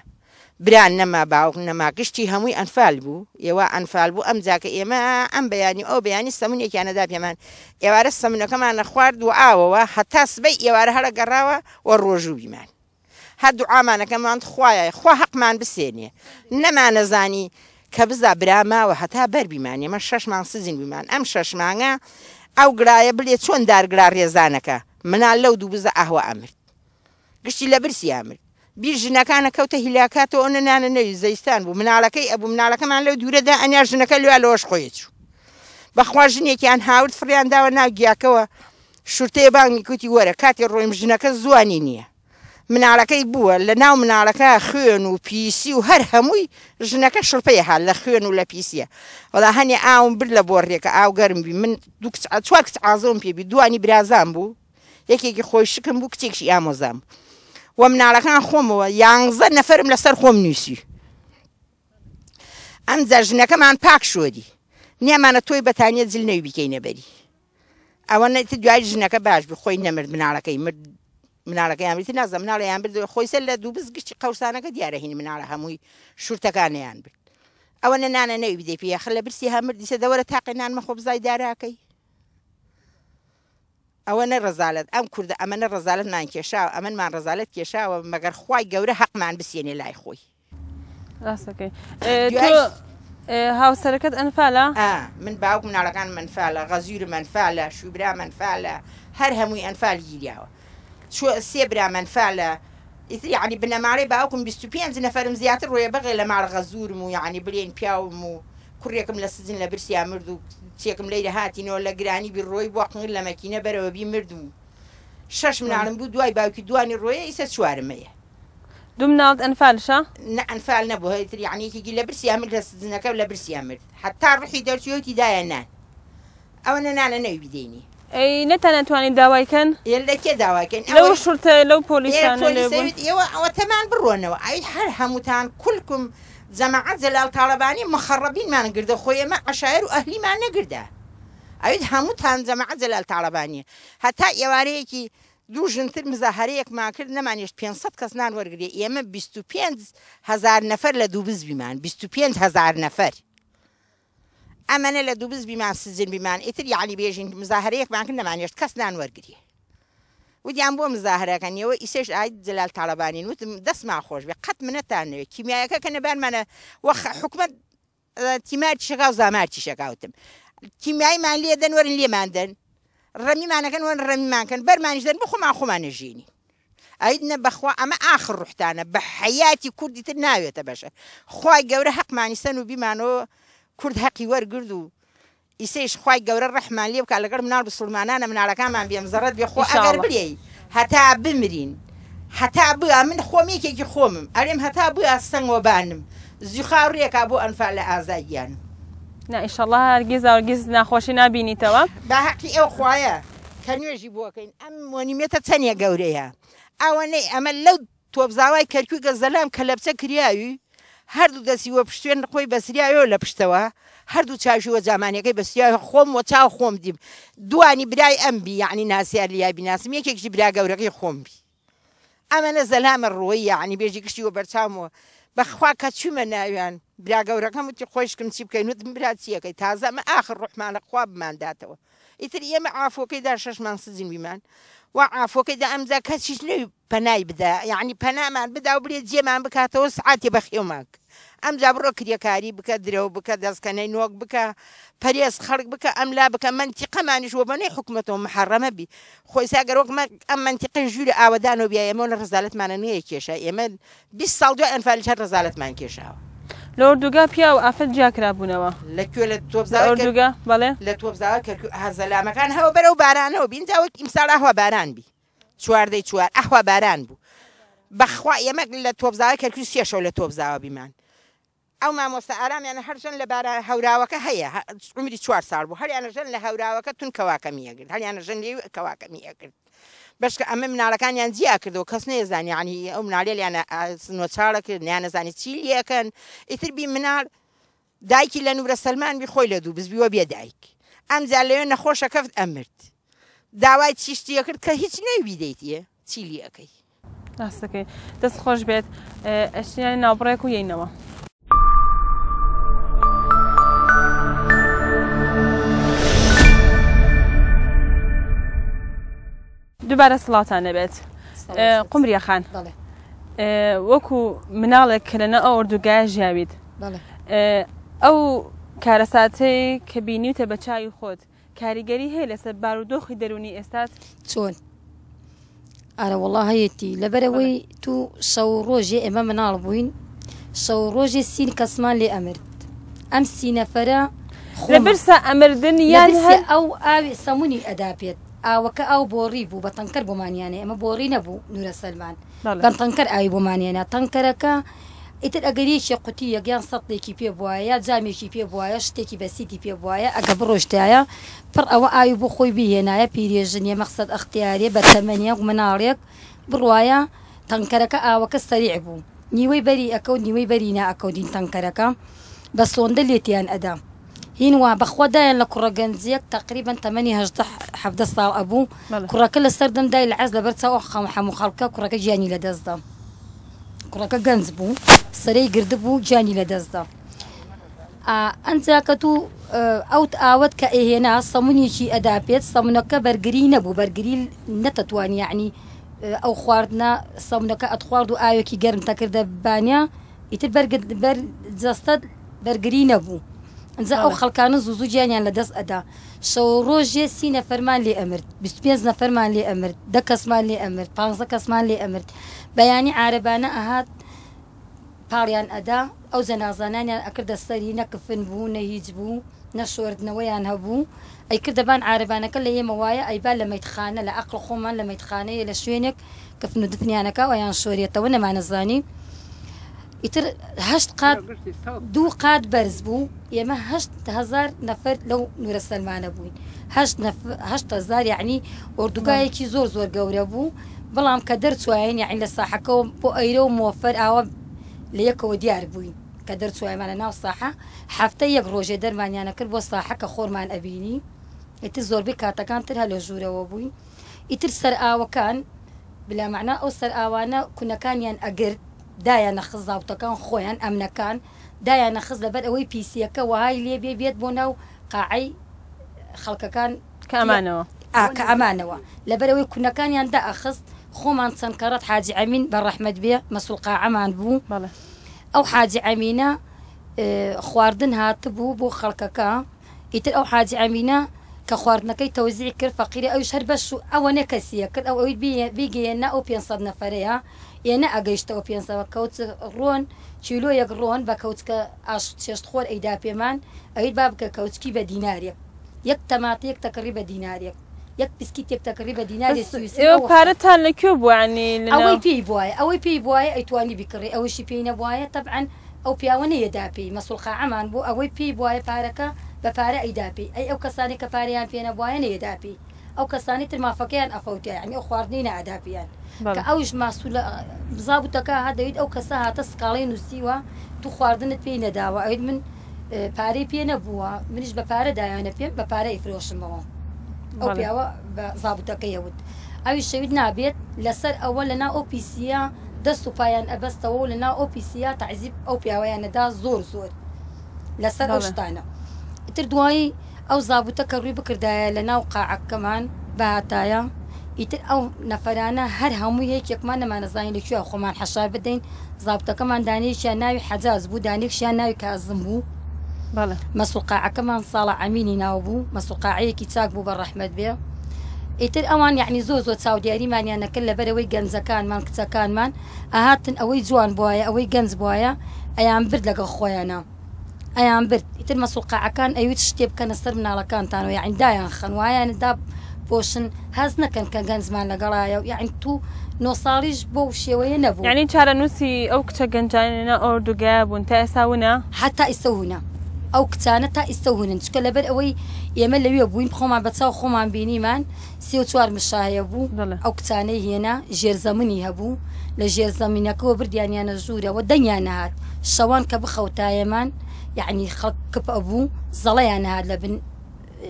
Speaker 2: برا نەما باوک نەما گشتی هەمووی ئەنفال بوو ئێوە ئەنفال بوو ئەم جاکە ئێمە ئەم بەیانی ئەو بەیانی سەمونێکیانەدا پێمان ئێوارە سەمونەکەمان نەخوارد و ئاوەوە هەتا سبەی ئێوارە هەڵە گەڕاوە و ڕۆژوو بیمان هەر دوعامان ئەکەم خوایە خوا هەقمان بسێنێ نەمانەزانی کە بزا برا ماوە هەتا بەر بیمان ئێمە شەش مانگ سجن بیمان ئەم شەش مانگە ئەو گرایە بلێ چۆن دار گرا ڕێزانەکە منال لەو دوو بزە ئەهوە ئەمرد گشتی لە برسی ئەمرد بیر ژنەکانە کەوتە هیلاکاتەوە ئەو نانە نەوی زەیستان بوو مناڵەکەی ئەبوو مناڵەکەمان لەو دوورەدا ئەنیا ژنەکە لویا لەوەش خۆی چوو بەخوا ژنێکیان هاورد فڕیان داوە ناو گیاکەوە شورتەیە بانگی کوتی وەرە کاتی ڕۆیم ژنەکە زوانی نییە مناڵەکەی بووە لە ناو مناڵەکە خوێن و پیسی و هەر هەمووی ژنەکە شڵپەی هات لە خوێن و لە پیسیە وەڵا هەنێ ئاوم برد لە بۆڕیەکە ئاو گەرم بی من دوو کچ چوار کچ عازەوم پێ بی دوانی برازام بوو یەکێکی خۆی شکم بوو کچێکشی ئامۆزام بوو و مناڵەکان خۆمەوە یانزە نەفەرم لەسەر خۆم نووسی ئەمجا ژنەکەمان پاک شۆری نیامانە تۆی بەتانیە جل نەوی بیکەینە بەری ئەوە نەیت دوای ژنەکە باش بوو خۆی نەمرد مناڵەکەی مرد مناڵەکەیان وتی نازە مناڵیان برد خۆی سەر لە دوو بز گشتی قەورسانەکە دیارە هین مناڵە هەمووی شورتەکانیان برد ئەوە نە نانە نەوی بدەی پێ یاخر لە برسی ها مردی سە دەوەرە تاقی نان مەخۆ بزای داراکەی ئەوە نە ڕەزالەت ئەم کوردە ئەمە نە ڕەزالەتمان کێشاوە ئەمنمان ڕەزالەت کێشاوە مەگەر خوای گەورە حەقمان بسێنێ لای خۆی
Speaker 1: ڕاستەکەی تۆ هاوسەرەکەت ئەنفالە؟
Speaker 2: من باوک مناڵەکان مەنفالە غەزیور مەنفالە شوبرا مەنفالە هەر هەمووی ئەنفال گیریاوە چوە سێ برا مەنفالە ئیتر یعنی بنەماڵەی باوکم 25 نەفەرم زیاتر ڕۆیە بەغێ لە ماڵ غەزورم و یعنی بلێن پیاوم و کوڕێکم لە سجن لە برسیا مرد و کچێکم لەیرە هاتینەوە لە گرانی بی ڕۆی بۆ قنگر لە مەکینە بەرەوە بی مرد و شەش مناڵم بوو دوای باوکی دوانی ڕۆیە ئیسە چوارمەیە.
Speaker 1: دوو مناڵت ئەنفالشە؟
Speaker 2: نە ئەنفال نەبوو هەیتر یەعنی یەکێکی لە برسیا مرد لە سجنەکە لە برسیا مرد حەتا ڕوحی دەرچوو وتی دایە نان ئەوەنە نانە نەوی بدەینی.
Speaker 1: ئەی نەتانەتوانی داوای کەن؟
Speaker 2: ئێ لە کێ داوای کەین؟
Speaker 1: لەو شورتە لەو پۆلیسانە لێ بوون؟
Speaker 2: ئێوە ئەوەتەمان بڕۆنەوە ئەی هەر هەمووتان کولکم جەماعەت جەلال تاڵەبانی مخەڕەبینمان گردە خۆ ئێمە عەشایەر و ئەهلیمان نەگردە ئەویت هەمووتان جەماعەت جەلال تاڵەبانیە هەتا ئێوارەیەکی دوو ژنتر مزاهەرەیەکمان کرد نەمانهێشت 500 کەس نان وەرگرێ ئێمە 25 هەزار نەفەر لە دووبز بیمان 25 هەزار نەفەر ئەمەنە لە دووبز بیمان سجن بیمان ئیتر یەعنی بێژین مزاهەرەیەکمان کرد نەمانهێشت کەس نان وەرگرێ وتیان بۆ مزاهەرەکەن ئێوە ئیسەش ئاید جەلال تاڵەبانین وتم دەستمان خۆش بێ قەت منەتان نەوێ کیمیایەکە کە نەبانمانە وەخ حکومەت تیمار تیشەکا و زامار تیشەکا وتم کیمیاییمان لێ دەن وەرن لێمان دەن ڕەمیمانەکەن وەرن ڕەمیمان کەن بەرمانیش دەن بۆ خۆمان خۆمان نەژێنین ئەید نە بەخوا ئەمە ئاخر ڕوحتانە بە حەیاتی کوردی تر ناوێتە بەشە خوای گەورە هەقمانی سەن و بیمانەوە کورد هەقی وەرگرد و ئیسەیش خوای گەورە ڕەحمان لێ بکا لەگەڵ مناڵ بسوڵمانانە مناڵەکانمان بێم زەڕەت بێ خۆ ئەگەر بلێی هەتا بمرین هەتا بیا من خۆم یەکێکی خۆمم ئەرێم هەتا بیا سەنگ وەبانم زیخا ڕێکا بۆ ئەنفال لە ئازا گیانم.
Speaker 1: نا ئیشەڵا هەرگیز هەرگیز ناخۆشی نابینیتەوە.
Speaker 2: بە هەقی ئەو خوایە کە نوێژی بۆ ئەکەین ئەم مۆنیمێتە چەنێ گەورەیە ئەوەنەی ئەمە لەو تۆپزاوای کەرکوکە زەلام کەلەپچە کریاوی هەردوو دەستی وە پشتوێن خۆی بەسریاوێ لە پشتەوە هەردوو چاوشی وە جامانیەکەی بەسریاوێ خۆم وە چاو خۆم دیم دوانی برای ئەم بی یەعنی ناسیار لیا بیناسم یەکێکشی برا گەورەکەی خۆم بی ئەمەنە زەلامە ڕۆی یەعنی بێژی گشتی وە بەرچاومەوە بەخوا کە چوومە ناویان برا گەورەکەم وتی خۆیشکم چی بکەین وتم برا چیەکەی تازە ئەمە ئاخر ڕوحمانە خوا بمانداتەوە ئیتر ئێمە عافۆکەی دا شەش مانگ سجن بیمان و عافۆکەی دا ئەمجا کەسیش نەوی پەنای بدا یەعنی پەنامان بدا و بلێ جێمان بکاتەوە سعاتێ بەخێومان کە ئەمجا بڕۆ کرێکاری بکە درەو بکە دەستکەنەی نۆک بکە پەرێز خەڵک بکە ئەملا بکە مەنتیقەمانیش وەبەنەی حکومەتەوە محەڕەمە بی خۆ ئیستا گەر وەک ئەم مەنتیقەی ژووری ئاوەدانەوە بیایە ئێمە لە ڕەزالەتمانە نەیە کێشا ئێمە 20 ساڵ دوای ئەنفالیش هەر ڕەزالەتمان کێشاوە.
Speaker 1: لە ئۆردوگا پیاو و ئافرەت جیا کرابوونەوە.
Speaker 2: لە کوێ لە
Speaker 1: لە
Speaker 2: تۆپزاوای کەرکوک؟
Speaker 1: ئۆردوگا بەڵێ.
Speaker 2: لە تۆپزاوای کەرکوک ئەها زەلامەکان هەوە بەرەو بارانەوە بین جا وەک ئیمساڵ ئەهوا باران بی. چواردەی چوار ئەخوا باران بوو بەخوا ئێمە لە تۆپزاوای کەرکوک سێ شەو لە تۆپزاوە بیمان ئەو مامۆستا ئارامیانە هەر ژەن لە بارا هەوراوەکە هەیە عمری چوار ساڵ بوو هەریانە ژەن لە هەوراوەکە تون کەواکەمی ئەگرت هەریانە ژەن لێ کەواکەمی ئەگرت بەشکە ئەمە مناڵەکانیان جیا کردەوە کەس نەیەزانی یعنی ئەو مناڵێلیانە نۆچاڵە کرد نیانەزانی چی لەکەن ئیتر بی مناڵ دایکی لە نورە سەلمان بی خۆی لە دووبز بی وە بێ دایک ئەمجا لەوێ نەخۆشە کەفت ئەمرد داوای چیشتی ئەکرد کە هیچ نەوی بیدەیتیە چی لی ئەکەی.
Speaker 1: ڕاستەکەی دەست خۆش بێت ئەشتیانی ناوبڕێک و یەینەوە. دووبارە سڵاوتان لێبێت قمریە خان وەکو مناڵێک کە لەناو ئەو ئۆردوگایە ژیاویت ئەو کارەساتەی کە بینیوتە بە چاوی خۆت کاریگەری هەیە لەسەر بارودۆخی دەرونی ئێستات؟
Speaker 3: چۆن؟ ئارە وەڵا هەیەتی لەبەرەوەی تو شەو ڕۆژێ ئێمە مناڵ بووین شەو ڕۆژێ سین کەسمان لێ ئەمرد ئەم سی نەفەرە
Speaker 1: لە برسا ئەمردن یان هەر
Speaker 3: ئەو ئاوی سەمونی ئەدا پێت ئاوەکە ئاو بۆڕی بوو بە تەنکەر بۆمانیانێ ئەمە بۆڕی نەبوو نورە سەلمان بەم تەنکەر ئاوی بۆمانێنا تەنکەرەکە ئیتر ئەگەر یەکێ قوتییەک یان سەتڵێکی پێ بوایە یا جامێکی پێ بوایە شتێکی بەسیتی پێ بوایە ئەگە بڕۆشتایە پڕ ئەوە ئاوی بۆ خۆی بیهێنایە پیرێژنیە مەخسەد ئەختیارێ بە تەمەنێک مناڵێک بڕوایە تەنکەرەکە ئاوەکە سەریع بوو نیوەی بەری ئەکەوت نیوەی بەری نائەکەوت هین تەنکەرەکە بە سۆندە لێتیان ئەدا هین وا بەخوا دایان لە کوڕە گەنجێک تەقریبەن تەمەنی 18 17 ساڵ ئەبوو کوڕەکە لە سەردەم دای لە عەز لەبەر چاو ئەو هەموو خەڵکە کوڕەکە گیانی لەدەستدا کوڕەکە گەنج بوو سەرەی گردبوو گیانی لەدەستدا ئەنجا کە تو ئەوت ئاوت کە ئێهێنا سەمونێکی ئەدا پێت سەمونەکە بەرگری نەبوو بەرگری نەتەتوانی یعنی ئەو خواردنە سەمونەکە ئەتخوارد و ئاوێکی گەرم تەکردە بانیا ئیتر بەرگت بەر جەستەت بەرگری نەبوو ئەنجا ئەو خەڵکانە زوو زوو گیانیان لە دەست ئەدا شەو ڕۆژێ سی نەفەرمان لێ ئەمرد 25 نەفەرمان لێ ئەمرد دە کەسمان لێ ئەمرد پانزە کەسمان لێ ئەمرد بەیانی عارەبانە ئەهات. پاڵیان ئەدا ئەو جەنازانانیان ئەکردە سەری نە کفن بوو نە هیچ بوو نە شۆردنەوەیان هەبوو ئەیکردە بان عارەبانەکە لە ئێمە وایە ئەیبا لە مەیتخانە لە عەقڵ خۆمان لە مەیتخانەیە لە شوێنێک کفن و دفنیان ئەکا و ئەیانشۆرێتەوە نەمانەزانی ئیتر هەشت قات دوو قات بەرز بوو ئێمە 8000 نەفەر لەو نورە سەلمانە بووین 8000 یعنی ئۆردوگایەکی زۆر زۆر گەورە بوو بەڵام کە دەرچواین یعنی لە ساحەکەەوە بۆ ئەیرە و مۆفەر ئاوە لە یەکەوە دیار بووین کە دەرچوایمان لە ناو ساحە هەفتە یەک ڕۆژێ دەرمانیانە کرد بۆ ساحە کە خۆرمان ئەبینی ئیتر زۆربەی کاتەکان تر هەر لە ژوورەوە بووین ئیتر سەرئاوەکان بلا مەعنا ئەو سەرئاوانە کونەکانیان ئەگرت دایانە خست زاوتەکان خۆیان ئەمنەکان دایانە خست لەبەر ئەوەی پیسیەکە وەهای لێ بێ بێت بۆ ناو قاعەی خەڵکەکان
Speaker 1: کە ئەمانەوە.
Speaker 3: ئا کە ئەمانەوە لەبەر ئەوەی کونەکانیان دائەخست خۆمان چەند کەڕەت حاجی ئەمین بە ڕەحمەت بێ مەسول قاعەمان بوو
Speaker 1: بەڵێ.
Speaker 3: ئەو حاجی ئەمینە خواردن هاتبوو بۆ خەڵکەکە ئیتر ئەو حاجی ئەمینە کە خواردنەکەی تەوزیع کرد فەقیرە ئەویش هەر بەش و ئەوەنە کەسیە کرد ئەو ئەوی بیگەیەنە ئەو 500 نەفەرەیە ئێ نەئەگەیشتە ئەو 500 کەوچ ڕۆن کیلۆیەک ڕۆن بە کەوچکە ئاش چێشتخۆر ئەیدا پێمان ئەویت با بکە کەوچکی بە دینارێک یەک تەماتە یەک تەکڕی بە دینارێک یەک پسکیتێک تەکڕی بە دینارێ
Speaker 1: بەس
Speaker 3: سویسری
Speaker 1: ئێوە
Speaker 3: ئەو وەختە.
Speaker 1: پارەتان لە کوێ بوو یانی لە
Speaker 3: ئەوەی
Speaker 1: ناو.
Speaker 3: پێی بوایە ئەوەی پێی بوایە ئەیتوانی بیکڕی ئەوەیشی پێی نەبوایە تەبعەن ئەو پیاوە نەیەدا پێی مەسول قاعەمان بوو ئەوەی پێی بوایە پارەکە بە پارە ئەیدا پێی ئەی ئەو کەسانەی کە پارەیان پێ نەبوایە نەیەدا پێی ئەو کەسانەی تر مافەکەیان ئەفەوتیا یانی ئەو خواردنەی نەئەدا پێیان کە
Speaker 1: بەڵێ.
Speaker 3: ئەویش ماسولە زابتەکە هات دەویت ئەو کەسە هاتە سکاڵەی نووسیوە تو خواردنت پێی نەداوە ئەویت من پارەی پێ نەبووە منیش بە پارە دایانە پێم بە پارە ئەیفرۆشمەوە ئەو
Speaker 1: بەڵێ.
Speaker 3: پیاوە بە زابتەکەی ئەوت ئەویش شەویت نابێت لەسەر ئەوە لەناو ئەو پیسیە دەست و پایان ئەبەستەوە و لەناو ئەو پیسیە تەعزیب ئەو پیاوەیان ئەدا زۆر زۆر لەسەر ئەو
Speaker 1: بەڵێ.
Speaker 3: شتانە ئیتر دوایی ئەو زابتە کە ڕووی بکردایە لەناو قاعەکەمان بهاتایە ئیتر ئەو نەفەرانە هەر هەموو یەکێکمان نەمانەزانی لە کوێ خۆمان حەشار بدەین زابتەکەمان دانەیەکیان ناوی حەجاز بوو دانێکشیان ناوی کازم بوو
Speaker 1: بەڵێ.
Speaker 3: مەسول قاعەکەمان ساڵە ئەمینی ناو بوو مەسول قاعەیەکی چاک بوو بە ڕەحمەت بێ ئیتر ئەوان یەعنی زۆر زۆر چاودێریمانیان نەکرد لەبەرئەوەی گەنجەکانمان کچەکانمان ئەهاتن ئەوەی جوان بوایە ئەوەی گەنج بوایە ئەیان برد لەگەڵ خۆیانا ئەیان برد ئیتر مەسول قاعەکان ئەیوت شتێ بکەنە سەر مناڵەکانتانەوە یەعنی دایان خەن وایان دا پۆشن هەست نەکەن کە گەنجمان لەگەڵایە و یەعنی تو نۆ ساڵیش بەو شێوەیە نەبوو.
Speaker 1: یەعنی چارەنووسی ئەو کچە گەنجانەی لەناو ئەو ئۆردوگایە بوون تا ئێستا ونە؟
Speaker 3: هەتا ئیستە ونە. ئەو کچانە تا ئیستە ونن چونکە لەبەر ئەوەی ئێمە لەوێ بووین خۆمان بە چاو خۆمان بینیمان 34 مشاهەیە بوو
Speaker 1: بەڵێ.
Speaker 3: ئەو کچانەی هێنا ژێرزەمنی هەبوو لە ژێرزەمینەکەوە بردیانیانە ژوورەوە دەنگیان نەهات شەوان کە بخەوتایەمان یەعنی خەڵک کپ ئەبوو زەڵەیان نەهات لە بن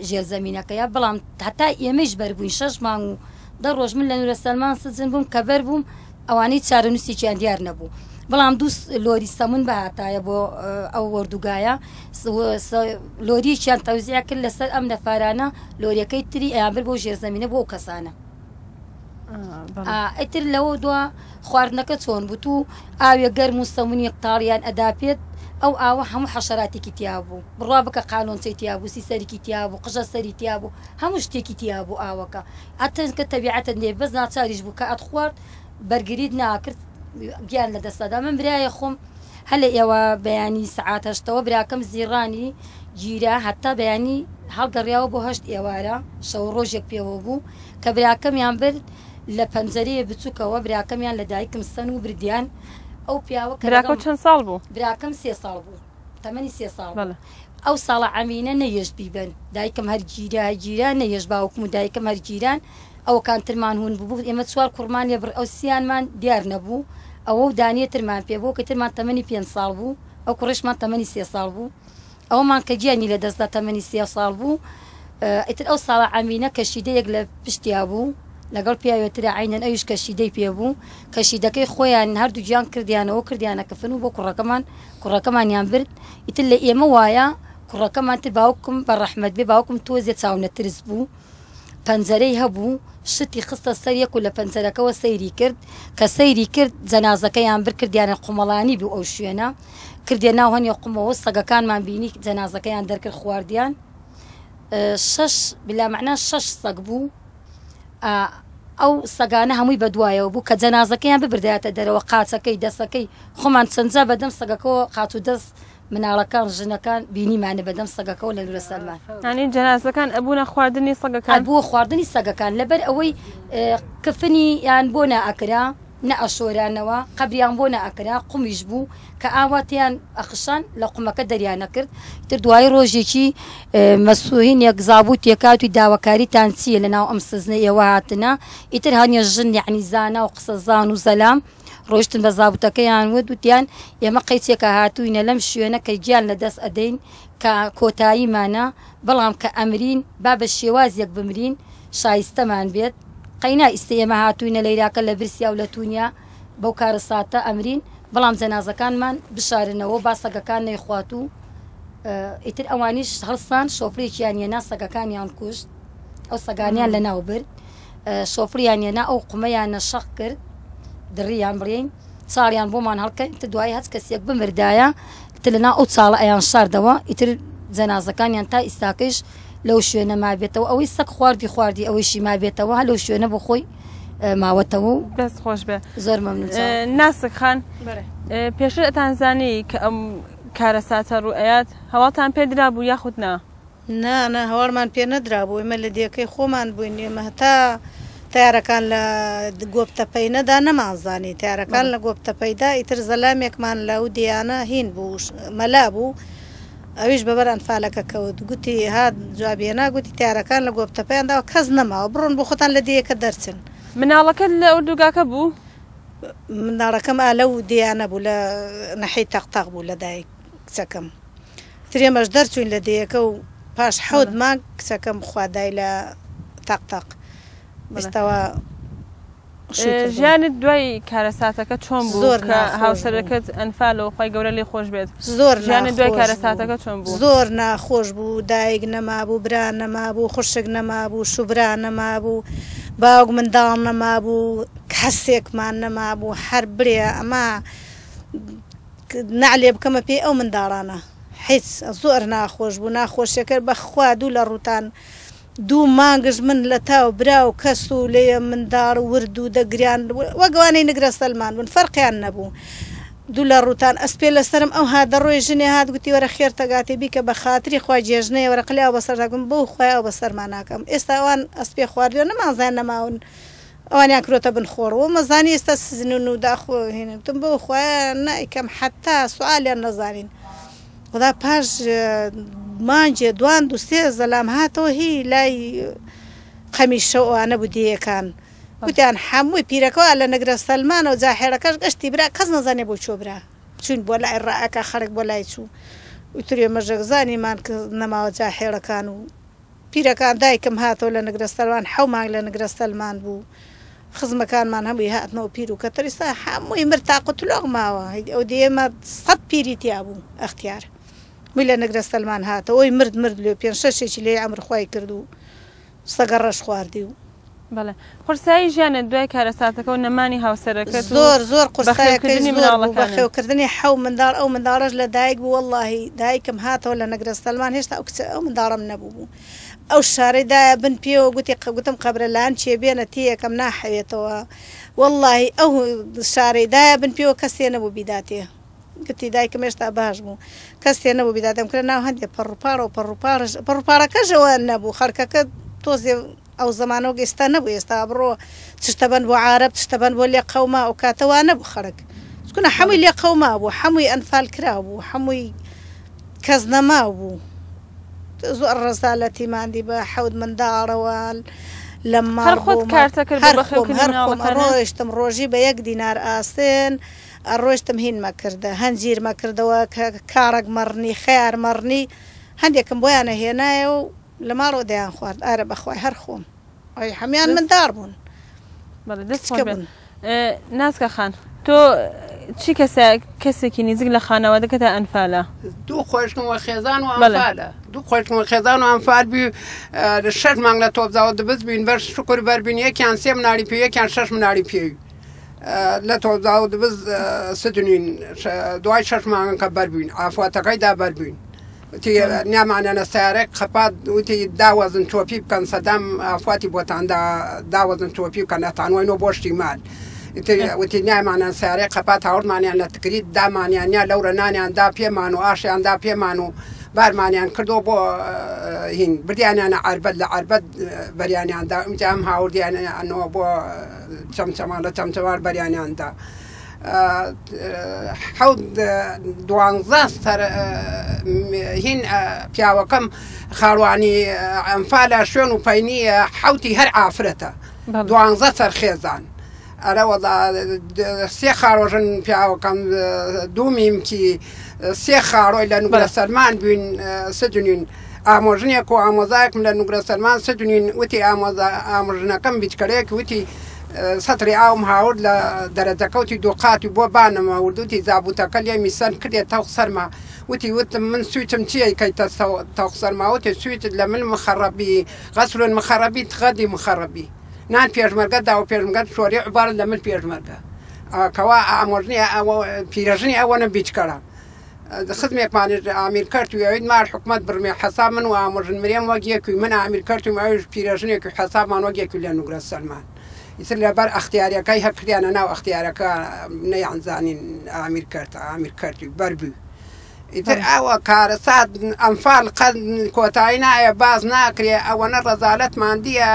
Speaker 3: ژێرزەمینەکەیا بەڵام هەتا ئێمەیش بەربووین شەش مانگ و دە ڕۆژ من لە نورە سەلمان سجن بووم کە بەربووم ئەوانەی چارەنووسێکیان دیار نەبوو بەڵام دوو لۆری سەمون بهاتایە بۆ ئەو وەردوگایە لۆریەکیان تەوزیع کرد لەسەر ئەم نەفارانە لۆریەکەی تری ئەیان برد بۆ ژێرزەمینە بۆ ئەو کەسانە ئیتر لەوە دوا خواردنەکە چۆن بوو تو ئاوێ گەرم و سەمونیەک تاڵیان ئەدا پێت ئەو ئاوە هەموو حەشەراتێکی تیا بوو بڕوا بکە قالۆنچەی تیا بوو سیسەرکی تیا بوو قژە سەری تیا بوو هەموو شتێکی تیا بوو ئاوەکە ئەتەن کە تەبیعەتت لێ بەس ناچاریش بوو کە ئەتخوارد بەرگریت ناکرد گیان لە دەست ئەدا من برایە خۆم هەر لە ئێوە بەیانی سەعات هەشتەوە براکەم زیڕانی گیرا هەتا بەیانی هەڵگەڕیاوە بۆ هەشت ئێوارە شەو ڕۆژێک پێوە بوو کە براکەمیان برد لە پەنجەرەیە بچوکەوە براکەمیان لە دایکم سەن و بردیان ئەو پیاوە کە
Speaker 1: براکەو
Speaker 3: لەگەڵ
Speaker 1: چەند ساڵ بوو؟
Speaker 3: براکەم سێ ساڵ بوو تەمەنی سێ ساڵ بوو
Speaker 1: بەڵێ.
Speaker 3: ئەو ساڵە عەمینە نەیەشت بیبەن دایکم هەر گیرا گیرا نەیەشت باوکم و دایکم هەر گیران ئەوەکان ترمان هون ببوو ئێمە چوار کوڕمان لێ بڕ ئەو سیانمان دیار نەبوو ئەوە و دانیە ترمان پێ بوو کە ترمان تەمەنی پێنج ساڵ بوو ئەو کوڕیشمان تەمەنی سێ ساڵ بوو ئەوەمان کە گیانی لە دەستدا تەمەنی سێ ساڵ بوو ئیتر ئەو ساڵە عەمینە کەشیدەیەک لە پشتیا بوو لەگەڵ پیاوێ ترا عەینەن ئەویش کەشیدەی پێ بوو کەشیدەکەی خۆیان هەردووکیان کردیانەوە کردیانە کفن و بۆ کوڕەکەمان کوڕەکەمانیان برد ئیتر لە ئێمە وایە کوڕەکەمان تر باوکم بە ڕەحمەت بێ باوکم تۆزێ چاونەترس بوو پەنجەرەی هەبوو شتی خستە سەر یەک و لە پەنجەرەکەوە سەیری کرد کە سەیری کرد جەنازەکەیان برد کردیانە قومەڵانی بوو ئەو شوێنە کردیە ناو هەنێ قومەوە سەگەکانمان بینی جەنازەکەیان دەرکرد خواردیان شەش بلا مەعنا شەش سەگ بوو. ئەو سەگانە هەمووی بەدوایەوە بوو کە جەنازەکەیان ببردایەتە دەرەوە قاچەکەی دەسەکەی خۆمان چەندجا بەدەم سەگەکەوە قاچ و دەست مناڵەکان ژنەکان بینیمانە بەدەم سەگەکەوە لە لورە سەلمان.
Speaker 1: یانی جەنازەکان ئەبوونە خواردنی سەگەکان؟
Speaker 3: ئەبووە خواردنی سەگەکان لەبەر ئەوەی کفنی یان بۆ نائەکرا نەئەشۆرانەوە قەبریان بۆ نەئەکرا قومیش بوو کە ئاوا تێیان ئەخشان لە قومەکە دەریان ئەکرد ئیتر دوایی ڕۆژێکی مەسوهینێک زابوتێک هات وی داواکاریتان چییە لەناو ئەم سزنە ئێوە هاتنە ئیتر هەنیە ژن یەعنی زانا و قسەزان و زەلام ڕۆیشتن بە زابوتەکەیان وت وتیان ئێمە قەیچێکە هاتووینە لەم شوێنە کە گیان لە دەست ئەدەین کە کۆتاییمانە بەڵام کە ئەمرین با بە شێوازێک بمرین شایستەمان بێت قەینا ئیستە ئێمە هاتووینە لەیراکە لە برسیا و لە تونیا بەو کارەساتە ئەمرین بەڵام جەنازەکانمان بشارنەوە با سەگەکان نەیخوات و ئیتر ئەوانیش هەڵسان شۆفرێکیان یەنا سەگەکانیان کوشت ئەو سەگانیان لەناو برد شۆفریان یەنا ئەو قومەیانە شەق کرد دڕیان بڕین چاڵیان بۆمان هەڵکەن ئیتر دوایی هەچ کەسێک بمردایە ئیتر لەناو ئەو چاڵە ئەیان شاردەوە ئیتر جەنازەکانیان تا ئیستاکەیش لەو شوێنە مابێتەوە ئەوەی سەگ خواردی خواردی ئەوەیشی مابێتەوە هەر لەو شوێنە بۆ خۆی ماوەتەوە و
Speaker 1: دەست خۆش بێ
Speaker 3: زۆر مەمنون چاو.
Speaker 1: ناسک خان پێشتر ئەتانزانی کە ئەم کارەساتە ڕوو ئەیات هەواڵتان پێ درابوو یاخود نا؟
Speaker 4: نا نا هەواڵمان پێ نەدرابوو ئێمە لە دێکەی خۆمان بووین ئێمە هەتا تەیارەکان لە گۆپتەپەی نەدا نەمانزانی تەیارەکان لە گۆپتەپەیدا ئیتر زەلامێکمان لەو دێیانە هین بوو مەلا بوو ئەویش بەبەر ئەنفالەکە کەوت گوتی هات جوابی هێنا گوتی تەیارەکان لە گۆپتەپەیان داوە کەس نەماوە بڕۆن بۆ خۆتان لە دێیەکە دەرچن.
Speaker 1: مناڵەکەت لە ئوردوگاکە بوو؟
Speaker 4: منداڵەکەم ئا لەو دێیانە بوو لە نەحیەی تەق تەق بوو لە دایک کچەکەم. ئیتر ئێمەش دەرچووین لە دێیەکە و پاش حەوت مانگ کچەکەم خوا دای لە تەق تەق ئیستاوا شووی کردووم.
Speaker 1: ژیانت دوای کارەساتەکە چۆن بوو
Speaker 4: زۆر
Speaker 1: کە
Speaker 4: ناخۆش بوو.
Speaker 1: هاوسەرەکەت ئەنفال و خوای گەورە لێی خۆش بێت
Speaker 4: زۆر
Speaker 1: ژیانت دوای
Speaker 4: ناخۆش بوو.
Speaker 1: کارەساتەکە چۆن بوو؟
Speaker 4: زۆر ناخۆش بوو دایک نەمابوو برا نەمابوو خوشک نەمابوو شوبرا نەمابوو باوک منداڵ نەمابوو کەسێکمان نەمابوو هەر بلێ ئەمە نەعلێ بکەمە پێی ئەو منداڵانە حیچ زۆر ناخۆش بوو ناخۆشیەکە بەخوا دوو لە ڕووتان دوو مانگش من لە تاو برا و کەس و لێ منداڵ ورد و دەگریان وەک ئەوانەی نگرە سەلمان بوون فەرقیان نەبوو دوو لە ڕووتان ئەسپێ لەسەرم ئەو هات دەڕۆی ژنێ هات گوتی وەرە خێرتەگاتێ بیکە بە خاتری خوا جێژنەیە وەرە قلێ ئاو بەسەردا گوتم بەو خوایە ئاو بەسەرما ناکەم ئێستا ئەوان ئەسپێ خواردووە نەمانزانی نەماون ئەوانیان کرۆتە بن خۆڵ و مەزانی ئێستا سزنن و داخۆ هێنن وتم بەو خوایە نایکەم حەتا سوئالیان نەزانین وەڵا پاش مانگێ دوان دوو سێ زەلام هاتەوە هی لای قەمیشە و ئەوانە بوو دێیەکان گوتیان حەمووی پیرەکەوە لە نگرە سەلمانەوە جاحێڵەکەش گەشتی برا کەس نەزانێ بۆ کوێ برا چوین بۆ لای ڕائەکا خەڵک بۆ لای چوو ئیتر ئێمەش زانیمان کە نەماوە جاحێڵەکان و پیرەکان دایکم هاتەوە لە نگرە سەلمان حەو مانگ لە نگرە سەلمان بوو خزمەکانمان هەمووی هاتنەوە پیر و کەتەر ئیستا هەمووی مرد تاق و تلۆق ماوە ئەو دێیەمە سەد پیری تیا بوو ئەختیار مووی لە نگرە سەلمان هاتەوە ئەوی مرد مرد لێ پێنج شەشێکی لێی عەمر خوای کرد و سەگە ڕەش خواردی و.
Speaker 1: بەڵێ قورسایی ژیانت دوای کارەساتەکە و نەمانی هاوسەرەکەت و
Speaker 4: زۆر زۆر قورسایەکەی
Speaker 1: بەخێوکردنی
Speaker 4: زۆر بوو
Speaker 1: مناڵەکانت.
Speaker 4: بەخێوکردنی حەو منداڵ ئەو منداڵەش لە دایک بوو وەڵاهی دایکم هاتەوە لە نگرە سەلمان هێشتا ئەو کچە ئەو منداڵەم نەبوو بوو ئەو شارەی دایە بن پێوە گوتی گوتم قەبرە لان چێ بێنە تێیەکەم ناحەوێتەوە وەڵاهی ئەو شارەی دایە بن پێوە کەسێ نەبوو بیداتێ گوتی دایکم هێشتا باش بوو کەسێ نەبوو بیداتێم کرە ناو هەندێ پەڕوپاڵە و پەڕوپاڵش پەڕوپاڵەکەشەوە نەبوو خەڵکەکە تۆزێ ئەو زەمانە وەک ئێستا نەبوو ئێستا بڕۆ چشتە بەن بۆ عارەب چشتە بەن بۆ لێ قەوما ئەو کاتە وا نەبوو خەڵک چونە حەمووی لێ قەوما بوو حەمووی ئەنفال کرا بوو حەمووی کەس نەماو بوو زۆر ڕەزالەتی ماندی بە حەوت منداڵەوە لە
Speaker 1: هەر
Speaker 4: ماڵ
Speaker 1: خۆت
Speaker 4: بوومە
Speaker 1: کارتە کرد بۆ
Speaker 4: هەر خۆم
Speaker 1: بەخێوکردنی
Speaker 4: هەر خۆم
Speaker 1: مناڵەکانت؟
Speaker 4: ئەڕۆیشتم ڕۆژی بە یەک دینار ئاسن ئەڕۆیشتم هین مەکردە هەنجیر مەکردەوە کاڕەک مەڕنی خەیار مەڕنی هەندێکم بۆیان ئەهێنایە و لە ماڵەوە دەیان خوارد ئارە بەخوای هەر خۆم ئەی هەموان منداڵ بوون
Speaker 1: بەڵێ دەست
Speaker 4: کچکە
Speaker 1: خۆش بێت
Speaker 4: بوون.
Speaker 1: ناسکە خان تۆ چی کەسە کەسێکی نیزک لە خانەوادەکەتا ئەنفالە؟
Speaker 5: دوو خۆشکم وە خێزان و
Speaker 1: بەڵێ.
Speaker 5: ئەنفالە دوو خۆشکم وە خێزان و ئەنفال بی شەش مانگ لە تۆپزاوە دبز بین بەر شکر بەر بین یەکیان سێ مناڵی پێ یەکیان شەش مناڵی پێ لە تۆپزاوە دبز سدنین دوای شەش مانگەکە بەر بین ئافاتەکەی دا بەر بین. وتی نیامانەنە سەیارەی قەپات وتی داوەزن تۆپی بکەن سەدام ئافواتی بۆتان دا داوەزن تۆپی بکەن ئەتانوەینەوە بۆ شتی مال وتی نیامانە سەیارەی قەپات هاوردمانیان لە تکریت دامانیان نیا لەورە نانیان دا پێمان و ئاشیان دا پێمان و بارمانیان کردەوە بۆ هین بردیانیانە عەربەت لە عەربەت بەریانیان دا ئمجا ئەم هاوردیانەوە بۆ چەمچەماڵ لە چەمچەماڵ بەریانیان دا حەوت دوانزە سەر هین پیاوەکەم خاڵوانی ئەنفالە شوێن و پەینی حەوتی هەر ئافرەتە دوانزە سەر خێزان ئەرە وەڵا سێ خاڕۆژن پیاوەکەم دوو میمکی سێ خاڕۆی لە نوگرە سەلمان بووین سجنین ئامۆژنێک و ئامۆزایەکم لە نوگرە سەلمان سجنین وتی ئامۆزا ئامۆژنەکەم بیچکەرێک وتی سەتری ئاوم هاورد لە دەرەجەکەوتی دووقاتی بۆ بانەمە وردوتی زابوتەکە لێ میسەن کردێ تەوق سەرما وتی وتم من سویچم چییە کەیتە تەوق سەرما وتی سویچت لە من مخەڕەبی غەسلون مخەڕەبی تغەدی مخەڕەبی نان پێشمەرگە داوە پێشمەرگە شۆری عوبارت لە من پێشمەرگە کەوا ئامۆژنی ئەوە پیرەژنی ئەوەنە بیچکەرە خزمێکمانیش ئامیر کەرت و ئەوید مار حکومەت بڕمێ حەساب من و ئامۆژن مرێم وەک یەکوی من ئامیر کەرتم ئەویش پیرەژنێک و حەسابمان وەک یەکوی لە نوگرە سەلمان ئیتر لەبەر ئەختیاریەکەی هە کردیانە ناو ئەختیارەکە نەیان زانین ئامیر کەرت ئامیر کەرتی بەر بوو ئیتر ئەوە کارەسات ئەنفال قەت کۆتایی نایە باس ناکرێ ئەوەنە ڕەزالەتمان دییە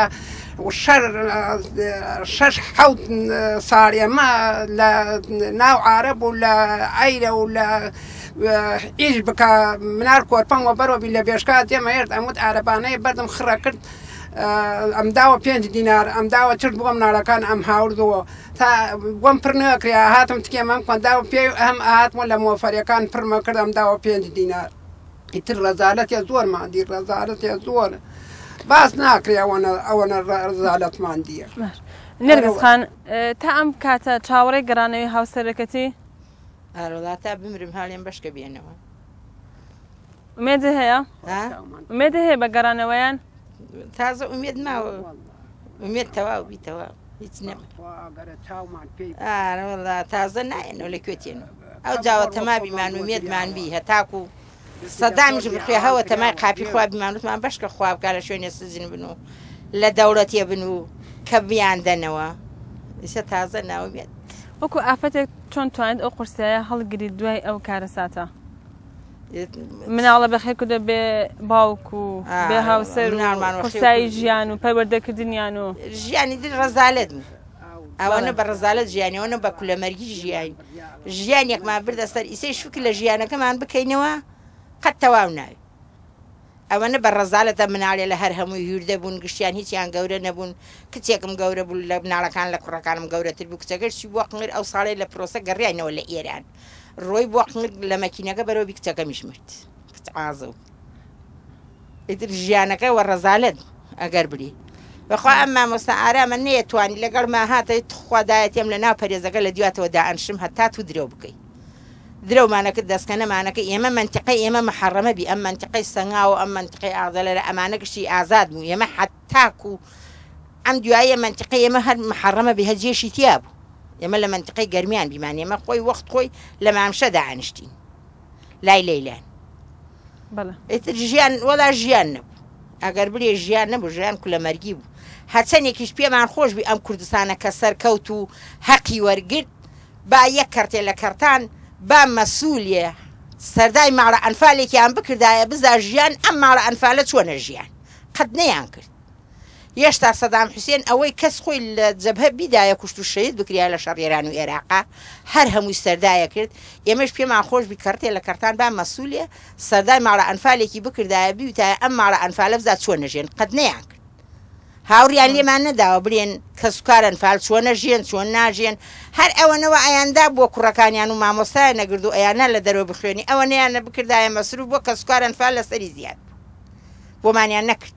Speaker 5: شەر شەش حەوت ساڵ ئێمە لە ناو عارەب و لە ئەیرە و لە ئیش بکە منار کۆرپەم وە بەرەوە بی لە بێشکا دێمە هێرد ئەموت عارەبانەیە بەردم خڕە کرد ئەم داوە پێنج دینار ئەم داوە چرد بۆ مناڵەکان ئەم هاوردەوە تا بۆم پڕ نەکرێ هاتم تکێم ئەم کۆن داوە پێ ئەم ئاهاتمەوە لە مۆفەرەکان پڕمە کرد ئەم داوە پێنج دینار ئیتر ڕەزالەتێ زۆرمان دی ڕەزالەتێ زۆر باس ناکرێ ئەوەنە ئەوەنە ڕەزالەتمان دیە.
Speaker 1: نەرگس خان تا ئەم کاتە چاوەڕێی گەڕانەوەی هاوسەرەکەتی؟
Speaker 2: ئارەوەڵا تا بمرم هاڵێم بەشکە بێنەوە.
Speaker 1: ئومێدت هەیە؟ ئومێدت هەیە بە گەڕانەوەیان؟
Speaker 2: تازە ئومێد ماوە ئومێد تەواو بی تەواو هیچ نەما ئارەوەڵا تازە نایەنەوە لە کوێ تێنەوە ئەو جاوە تەما بیمان ئومێدمان بی هەتاکو سەدامیش بخوێ هەوە تەمای قاپی خوا بیمان وتمان بەشکە خوا بکا لە شوێنێ سجن بن و لە دەوڵەتێ بن و کە بیان دەنەوە ئیسە تازە ناومێت
Speaker 1: وەکو ئافرەتێک چۆن توانیت ئەو قورسایە هەڵگریت دوای ئەو کارەساتە؟ مناڵە بەخێر کردوە بێ باوک و بێ هاوسەر و قورسایی ژیان و پەروەردەکردنیان و
Speaker 2: ژیانی در ڕەزالەت بوو ئەوەنە بە ڕەزالەت ژیانی ئەوەنە بە کولەمەرگی ژیاین ژیانێکمان بردە سەر ئیسەی شوکر لە ژیانەکەمان بکەینەوە قەت تەواو ناوی ئەوەنە بە ڕەزالەتە مناڵێ لە هەر هەمووی هویردە بوون گشتیان هیچیان گەورە نەبوون کچێکم گەورە بوو لە مناڵەکان لە کوڕەکانم گەورەتر بوو کچەکەش چی بووە قنگر ئەو ساڵەی لە پرۆسە گەڕیاینەوە لە ئێران ڕۆی بۆ قنگ لە مەکینەکە بەرەو بی کچەکەمیش مرد کچ عازە و ئیتر ژیانەکە وە ڕەزالەت ئەگەر بری بەخوا ئەم مامۆستا ئارامە نەیەتوانی لەگەڵ ما هاتە تخوا دایەتیم لە ناو پەرێزەکە لە دواتەوە دائەنشم هەتا تو درەو بکەی درەومانەکرد دەستکەنەمانەکە ئێمە مەنتیقەی ئێمە محەڕەمە بی ئەم مەنتیقەی سەنگاو ئەم مەنتیقەی ئاغدەلەرە ئەمانە گشتی ئازاد بوو ئێمە حەتاکو ئەم دواییە مەنتیقەی ئێمە هەر محەڕەمە بی هەر جێشی تیا بوو ئێمە لە مەنتیقەی گەرمیان بیمان ئێمە خۆی وەخت خۆی لە مامشە دائەنیشتین لای لەیلان ئیتر ژیان وەلا ژیان نەبوو ئەگەر بلێ ژیان نەبوو ژیان کولەمەرگی بوو هەرچەندێکیش پێمان خۆش بی ئەم کوردستانە کە سەرکەوت و هەقی وەرگرت با یەک کەرتێ لە کەرتان با مەسولیە سەردای ماڵە ئەنفالێکیان بکردایە بزا ژیان ئەم ماڵە ئەنفالە چۆنە ژیان قەت نەیان کرد یەشتا سەدام حوسێن ئەوەی کەس خۆی لە جەبهە بیدایە کوشت و شەهید بکریایە لە شەڕ ئێران و ئێراقا هەر هەمووی سەردایە کرد ئێمەش پێمان خۆش بی کەڕتێ لە کەڕتان با مەسولێ سەردای ماڵە ئەنفالێکی بکردایە بیوتایە ئەم ماڵە ئەنفالە بزا چۆنە ژێن قەت نەیان کرد هاوڕیان لێمان نەداوە بلێن کەسوکار ئەنفال چۆنە ژێن چۆن ناژێن هەر ئەوەنەوە ئەیاندا بۆ کوڕەکانیان و مامۆستایان نەگرد و ئەیانا لە دەرەوە بخوێنی ئەوەنەیان بکردایە مەسروف بۆ کەسوکار ئەنفال لەسەری زیاد بوو بۆمانیان نەکرد.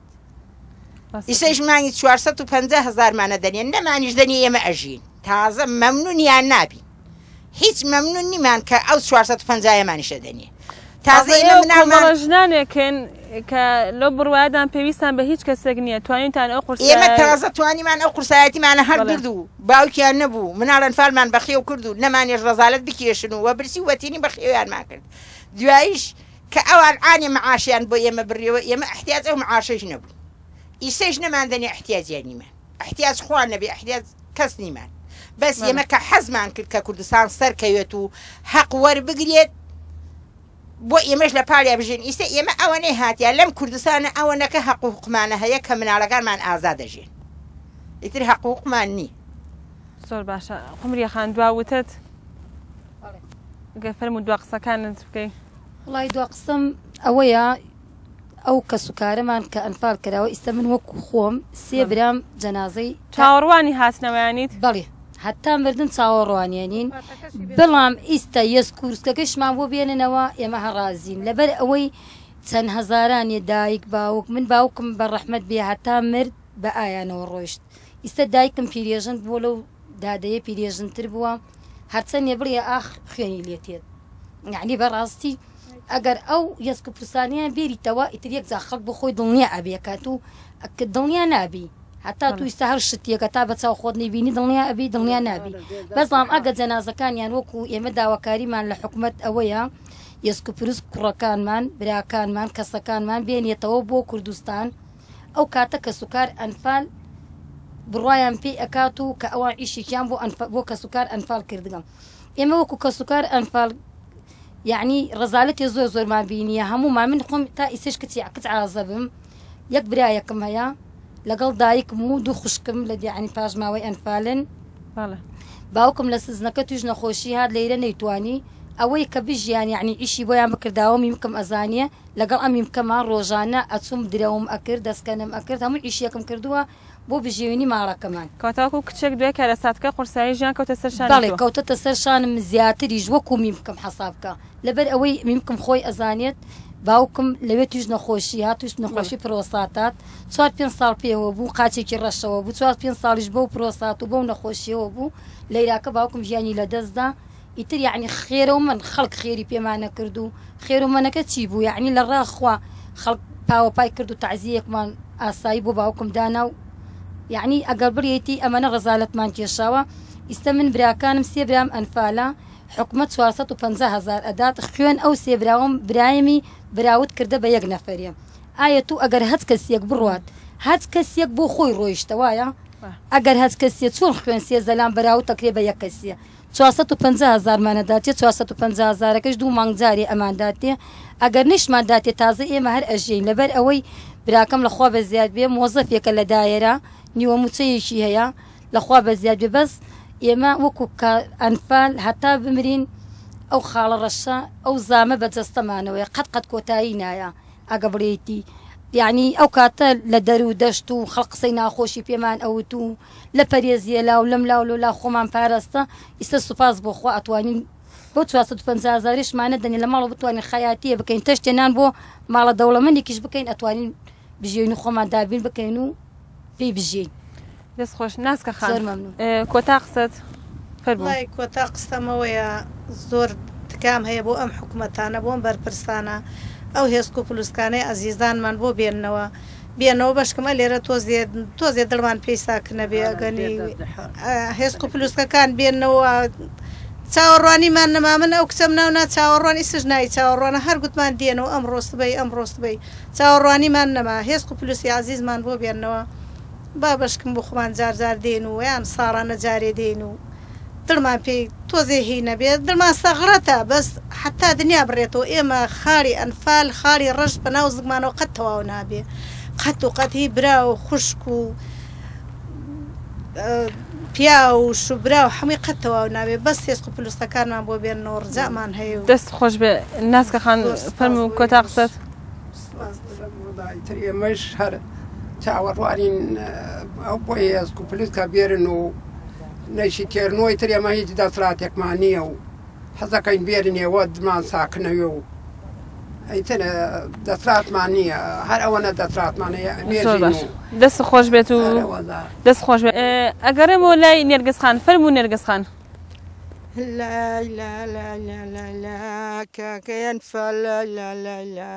Speaker 2: ئیسەیش مانگی 450 هەزارمانە دەنێ نەمانیش دەنێ ئێمە ئەژین تازە مەمنونیان نابین هیچ مەمنون نیمان کە ئەو 450 یەمانیشە دەنێ
Speaker 1: تازە ئێمە مناڵمان ژنانێکن کە لەو بڕوایەدان پێویستان بە هیچ کەسێک نییە توانیتان ئەو قورسایە
Speaker 2: ئێمە تازە توانیمان ئەو قورسایەتیمانە هەڵگرت و باوکیان نەبوو مناڵ ئەنفالمان بەخێو کرد و نەمانێش ڕەزالەت بکێشن و وە برسی و وەتینی بەخێویانمان کرد دواییش. کە ئەوان عانێ معاشیان بۆ ئێمە بڕیەوە ئێمە ئەحتیاج ئەو معاشەیش نەبوو ئیسەیش نەماندەنێ ئەحتیاجیان نیمان ئەحتیاج خوا نەبێ ئەحتیاج کەس نیمان بەس ئێمە کە حەزمان کرد کە کوردستان سەرکەوێت و حەق وەربگرێت بۆ ئێمەش لە پاڵیا بژین ئیسە ئێمە ئەوەنەی هاتیا لەم کوردستانە ئەوەنەکە حەق و حقوقمانە هەیە کە مناڵەکانمان ئازاد دەژێن ئیتر حەق و حقوقمان نی.
Speaker 1: زۆر باشە قومریە خان دوا وتت گەر فەرموو دوا قسەکانت بکەی.
Speaker 3: وەڵی دوا قسەم ئەوەیە ئەو کەسوکارەمان کە ئەنفال کراوە ئیستا من وەکو خۆم سێ برام جەنازەی
Speaker 1: چاوەڕوانی هاتنەوەیانیت؟
Speaker 3: بەڵێ هەتا مردن چاوەڕوانیانین بەڵام ئیستا یەس کورسکەکەشمان بۆ بێننەوە ئێمە هەر ڕازین لەبەر ئەوەی چەند هەزارانی دایک باوک من باوکم بە ڕەحمەت بێ هەتا مرد بە ئایانەوە ڕۆیشت ئیستا دایکم پیرێژن بووە لەو دادەیە پیرێژنتر بووە هەرچەندێ بڵێ ئاخ خوێنی لێ تێت یعنی بەڕاستی ئەگەر ئەو یەسک و پرسانیان بێریتەوە ئیتر یەکجار خەڵک بۆ خۆی دڵنیا ئەبێ کات و دڵنیا نابی هەتا تو ئیستا هەر شتێکە تا بە چاو خۆت نەیبینی دڵنیا ئەبی دڵنیا نابی بەس بەڵام ئەگە جەنازەکانیان وەکو ئێمە داواکاریمان لە حکومەت ئەوەیە یەسک و پرس کوڕەکانمان براکانمان کەسەکانمان بێنێتەوە بۆ کوردستان ئەو کاتە کەسوکار ئەنفال بڕوایان پێی ئەکات و کە ئەوان ئیشێکیان بۆ بۆ کەسوکار ئەنفال کردگە ئێمە وەکو کەسوکار ئەنفال یعنی ڕەزالەتی زۆر زۆرمان بینیە هەموومان من خۆم تا ئیسش کچی کچ عازەبم یەک برایەکم هەیە لەگەڵ دایکم و دوو خوشکم لە دیعنی پاشماوەی ئەنفالن باوکم لە سزنەکە توش نەخۆشی هات لەیرە نەیتوانی ئەوەی کە بژیان یعنی ئیشی بۆیان بکرداوە میمکم ئەزانیە لەگەڵ ئەم میمکەما ڕۆژانە ئەچوم درەوم ئەکرد دەستکەنم ئەکرد هەموو ئیشێکم کردووە بۆ بژێوینی ماڵەکەمان.
Speaker 1: کەواتە وەکو کچێک دوای کارەساتەکە قورسایی ژیان کەوتە سەر شانی
Speaker 3: بەڵێ تۆ. کەوتەتە سەر شانم زیاتریش وەکو میمکم حەساب کە لەبەر ئەوەی میمکم خۆی ئەزانێت باوکم لەوێ توش نەخۆشی هات توش نەخۆشی پرۆساتات چوار پێنج ساڵ پێوە بوو قاچێکی ڕەشەوە بوو چوار پێنج ساڵیش بەو پرۆسات و بەو نەخۆشیەوە بوو لەیراکە باوکم ژیانی لەدەستدا ئیتر یەعنی خێرەو من خەڵک خێری پێمان نەکرد و خێرو مەنەکە چی بوو یەعنی لە ڕا خوا خەڵک پاوە پای کرد و تەعزیەیەکمان ئاسایی بۆ باوکم دانا و یەعنی ئەگەر بڵێیتی ئەمەنە ڕەزالەتمان کێشاوە ئیستە من براکانم سێ برام ئەنفالە حکومەت 450 هەزار ئەدات خوێن ئەو سێ براوم برایمی براوت کردە بە یەک نەفەرێ ئایا تو ئەگەر هەچ کەسیەک بڕوات هەچ کەسیەک بۆ خۆی ڕۆیشتە وایە ئەگەر هەچ کەسیە چۆن خوێن سێ زەلام بەراوت ئەکرێ بە یەک کەسیە 450 هەزارمان ئەداتێ 450 هەزارەکەش دوو مانگ جارێ ئەمان داتێ ئەگەر نیشمان داتێ تازە ئێمە هەر ئەژیین لەبەر ئەوەی براکەم لەخوا بەزیاد بێ مۆزەفێکە لە دایەرە نیوە موچەیەکی هەیە لەخوا بەزیاد بێ بەس ئێمە وەکو کە ئەنفال هەتا بمرین ئەو خاڵە ڕەشە ئەو زامە بە جەستەمانەوەیە قەت قەت کۆتایی نایە ئەگە بڵێیتی یعنی ئەو کاتە لە دەر و دەشت و خەڵک قسەی ناخۆشی پێمان ئەوت و لە پەرێزیە لا و لەم لاو لەولا خۆمان پاراستە ئیستا سوپاس بۆ خوا ئەتوانین بۆ 450 هەزاریشمان نەدەنێ لە ماڵەوە بتوانین خەیاتیە بکەین تەشتێ نان بۆ ماڵە دەوڵەمەندێکیش بکەین ئەتوانین بژێوین و خۆمان دابین بکەین و پێی بژین.
Speaker 1: دەست خۆش ناسکە خان.
Speaker 3: زۆر مەمنون.
Speaker 1: کۆتا قسەت فەرموو.
Speaker 4: وەڵای کۆتا قسەم ئەوەیە زۆر تکام هەیە بۆ ئەم حکومەتانە بۆ ئەم بەرپرسانە ئەو هێسک و پلوسکانەی ئەزیزانمان بۆ بێننەوە بێنەوە بەشکم ئە لێرە تۆزێ تۆزێ دڵمان پێی ساکنەبێ ئەگەنی هێسک و پلوسکەکان بێنەوە چاوەڕوانیمان نەما من ئەو کچەم ناو نا چاوەڕوان ئیسش ناوی چاوەڕوانە هەر گوتمان دێنەوە ئەمڕۆ سبەی ئەمڕۆ سبەی چاوەڕوانیمان نەما هێسک و پلوسی ئازیزمان بۆ بێنەوە با بەشکم بۆ خۆمان جار جار دێین و یان ساڵانە جارێ دێین و دڵمان پێی تۆزێ هی نەبێت دڵمان سەغڵەتە بەس حەتا دنیا بڕێتەوە ئێمە خاڵی ئەنفال خاڵی ڕەش بەناو زگمانەوە قەت تەواو نابێ قەت و قەت هی برا و خوشک و پیاو و شوبرا و حەمووی قەت تەواو نابێ بەس هێسق و پلوسقەکانمان بۆ بێننەوە ڕجامان هەیە و
Speaker 1: دەست خۆش بێ ناسکە خان
Speaker 4: زۆر سپاس
Speaker 1: فەرموو
Speaker 4: بۆ
Speaker 1: کۆتا
Speaker 4: ئێوەش.
Speaker 1: قسەت.
Speaker 4: سپاس بۆ
Speaker 5: ئیتر ئێمەش هەر چاوەڕوانین ئەو بۆ هێزک و پلوسکە بێرن و نەیشی تێرنەوە ئیتر ئێمە هیچ دەسراتێکمان نییە و حەزەکەین بێرنێوە دمان ساکنەوێ و ئیتر دەسراتمان نییە هەر ئەوەنە دەسراتمان هەیە
Speaker 1: زۆر
Speaker 5: بێژین
Speaker 1: باش
Speaker 5: و
Speaker 1: دەست خۆش بێت و
Speaker 5: ئەرەوەڵا.
Speaker 1: دەست خۆش بێت ئەگەڕێمەوە لای نێرگز خان فەرموو نێرگز خان.
Speaker 2: لا لا لا لا لا لا کاکە ئەنفال لا لا لا لا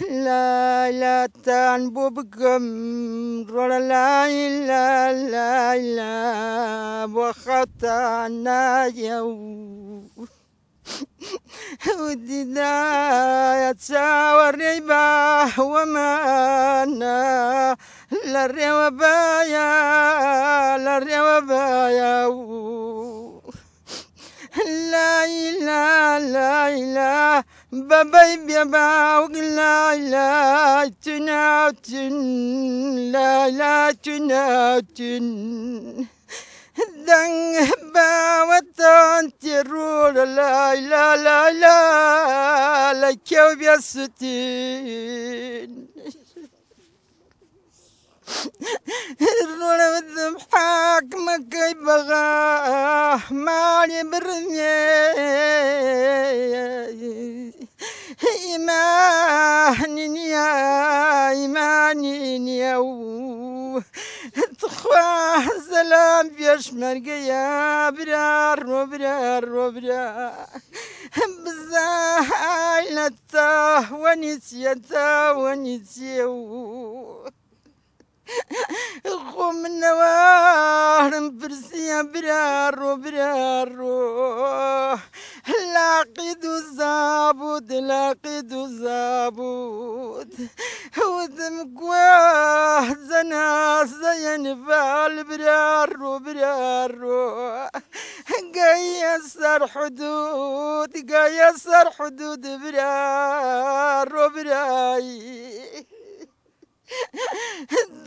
Speaker 2: لا لا تان بۆ بکەم ڕۆڵە لای لا لا لا بۆ خەتان نایە و
Speaker 6: گوتی دایە چاوەڕێی باوەمانە لە ڕێوە باە لە ڕێوە باە و لای لا لای لا بەبەی بێ باوک لای لای تناوتن لای لای تناوتن دەنگ باوەتان تێڕۆڵە لای لا لای لا لە کێو بێسوتین ڕۆڵەوتم حاکمەکەی بەغا ماڵی بڕمێ ئیمانی نییە ئیمانی نییە و تخوا زەلام پێشمەرگەیە برارۆ برارۆ برا بزای لە تاوەنی چییە تاوەنی چییە و خۆ منەوارم پرسیە برارۆ برارۆ لاقید و زابوت لاقید و زابوت وتم کواه زەنازەیەن فال برارۆ برارۆ گەیە سەر حدود گەیە سەر حدود برارۆ برایی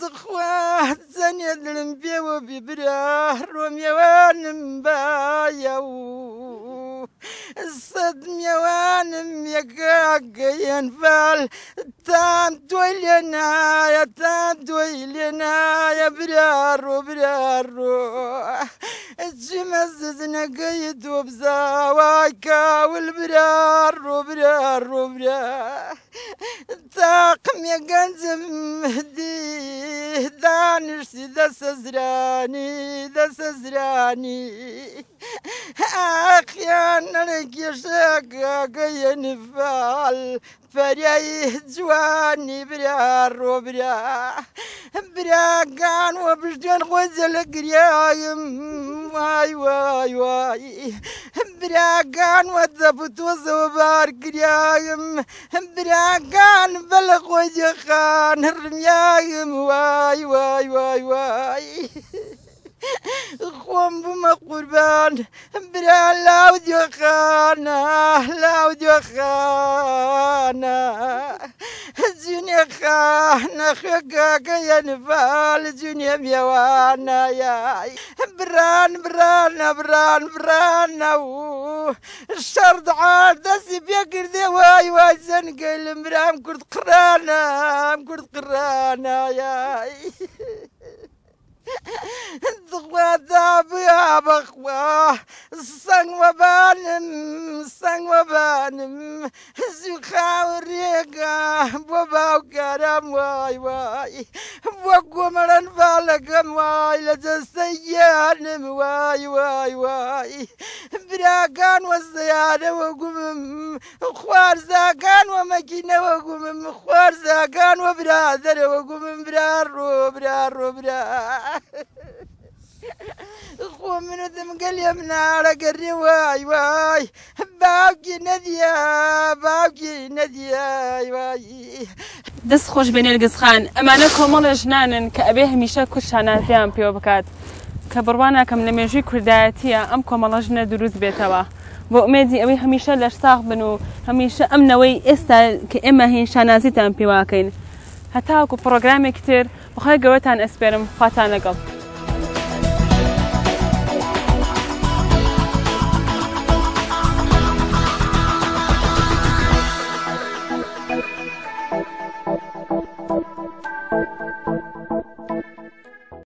Speaker 6: دخواه زەنێ دڵم پێوە ببرا ڕۆمیەوانم بایە و سەد میێوانم یەکاگەیەن فال تام تۆی لێ نایە تام تۆی لێ نایە برارۆ برارۆ چمە ززنەکەی تۆ بزاوای کاول برارۆ برارۆ برا تاقم یە گەنجم دی دانیشتی دەسەزرانی دەسەزرانی ئاخیان نەڵێ کێشەکەگەیە نفال فەریای جوانی برارۆ برا براگان وە پشتیان خۆی جەلە گریایم وای وای وای براگان وە دەپ و تۆزەوە بار گریایم براگان بەلە خۆی جێخان ڕمیایم وای وای وای وای خۆم بوومە قوربان برا لاو دیوەخانە لاو دیوەخانە جونێ خانە خوێگاکەیە نفال جونێ میێوانە یای بران برانە بران برانە و شەڕ عار دەستی پێکردێ وای وای زەنگەیلم برام کورد قڕانە ئەم کورد قڕانە یای دخوا دابیا بەخوا سەنگ وەبانم سەنگ وەبانم زوو خاوڕێگا بۆ باوکارم وای وای بۆ کۆمەڵەن فاڵەکەم وای لە جەستەی گیانم وای وای وای براکان وە سەیارەوە گومم خوارزاکان وە مەکینەوە گومم خوارزاکان وە برادەرەوە گومم برارۆ برارۆ برا خۆ من وتم گەلێ مناڵە گەرێ وای وای باوکی نەدیە باوکی نەدیە وای.
Speaker 1: دەست خۆش بێ نێرگز خان، ئەمانە کۆمەڵێ ژنانن کە ئەبێ هەمیشە کورد شانازیان پێوە بکات کە بڕوا ناکەم لە مێژووی کوردایەتیە ئەم کۆمەڵە ژنە دروست بێتەوە بۆ ئومێدی ئەوەی هەمیشە لەشساغ بن و هەمیشە ئەم نەوەی ئێستا کە ئێمە هەین شانازیتان پێوە ئەکەین. هەتاوەکو پڕۆگرامێکی تر بەخوای گەورەتان ئەسپێرم خواتان لەگەڵ.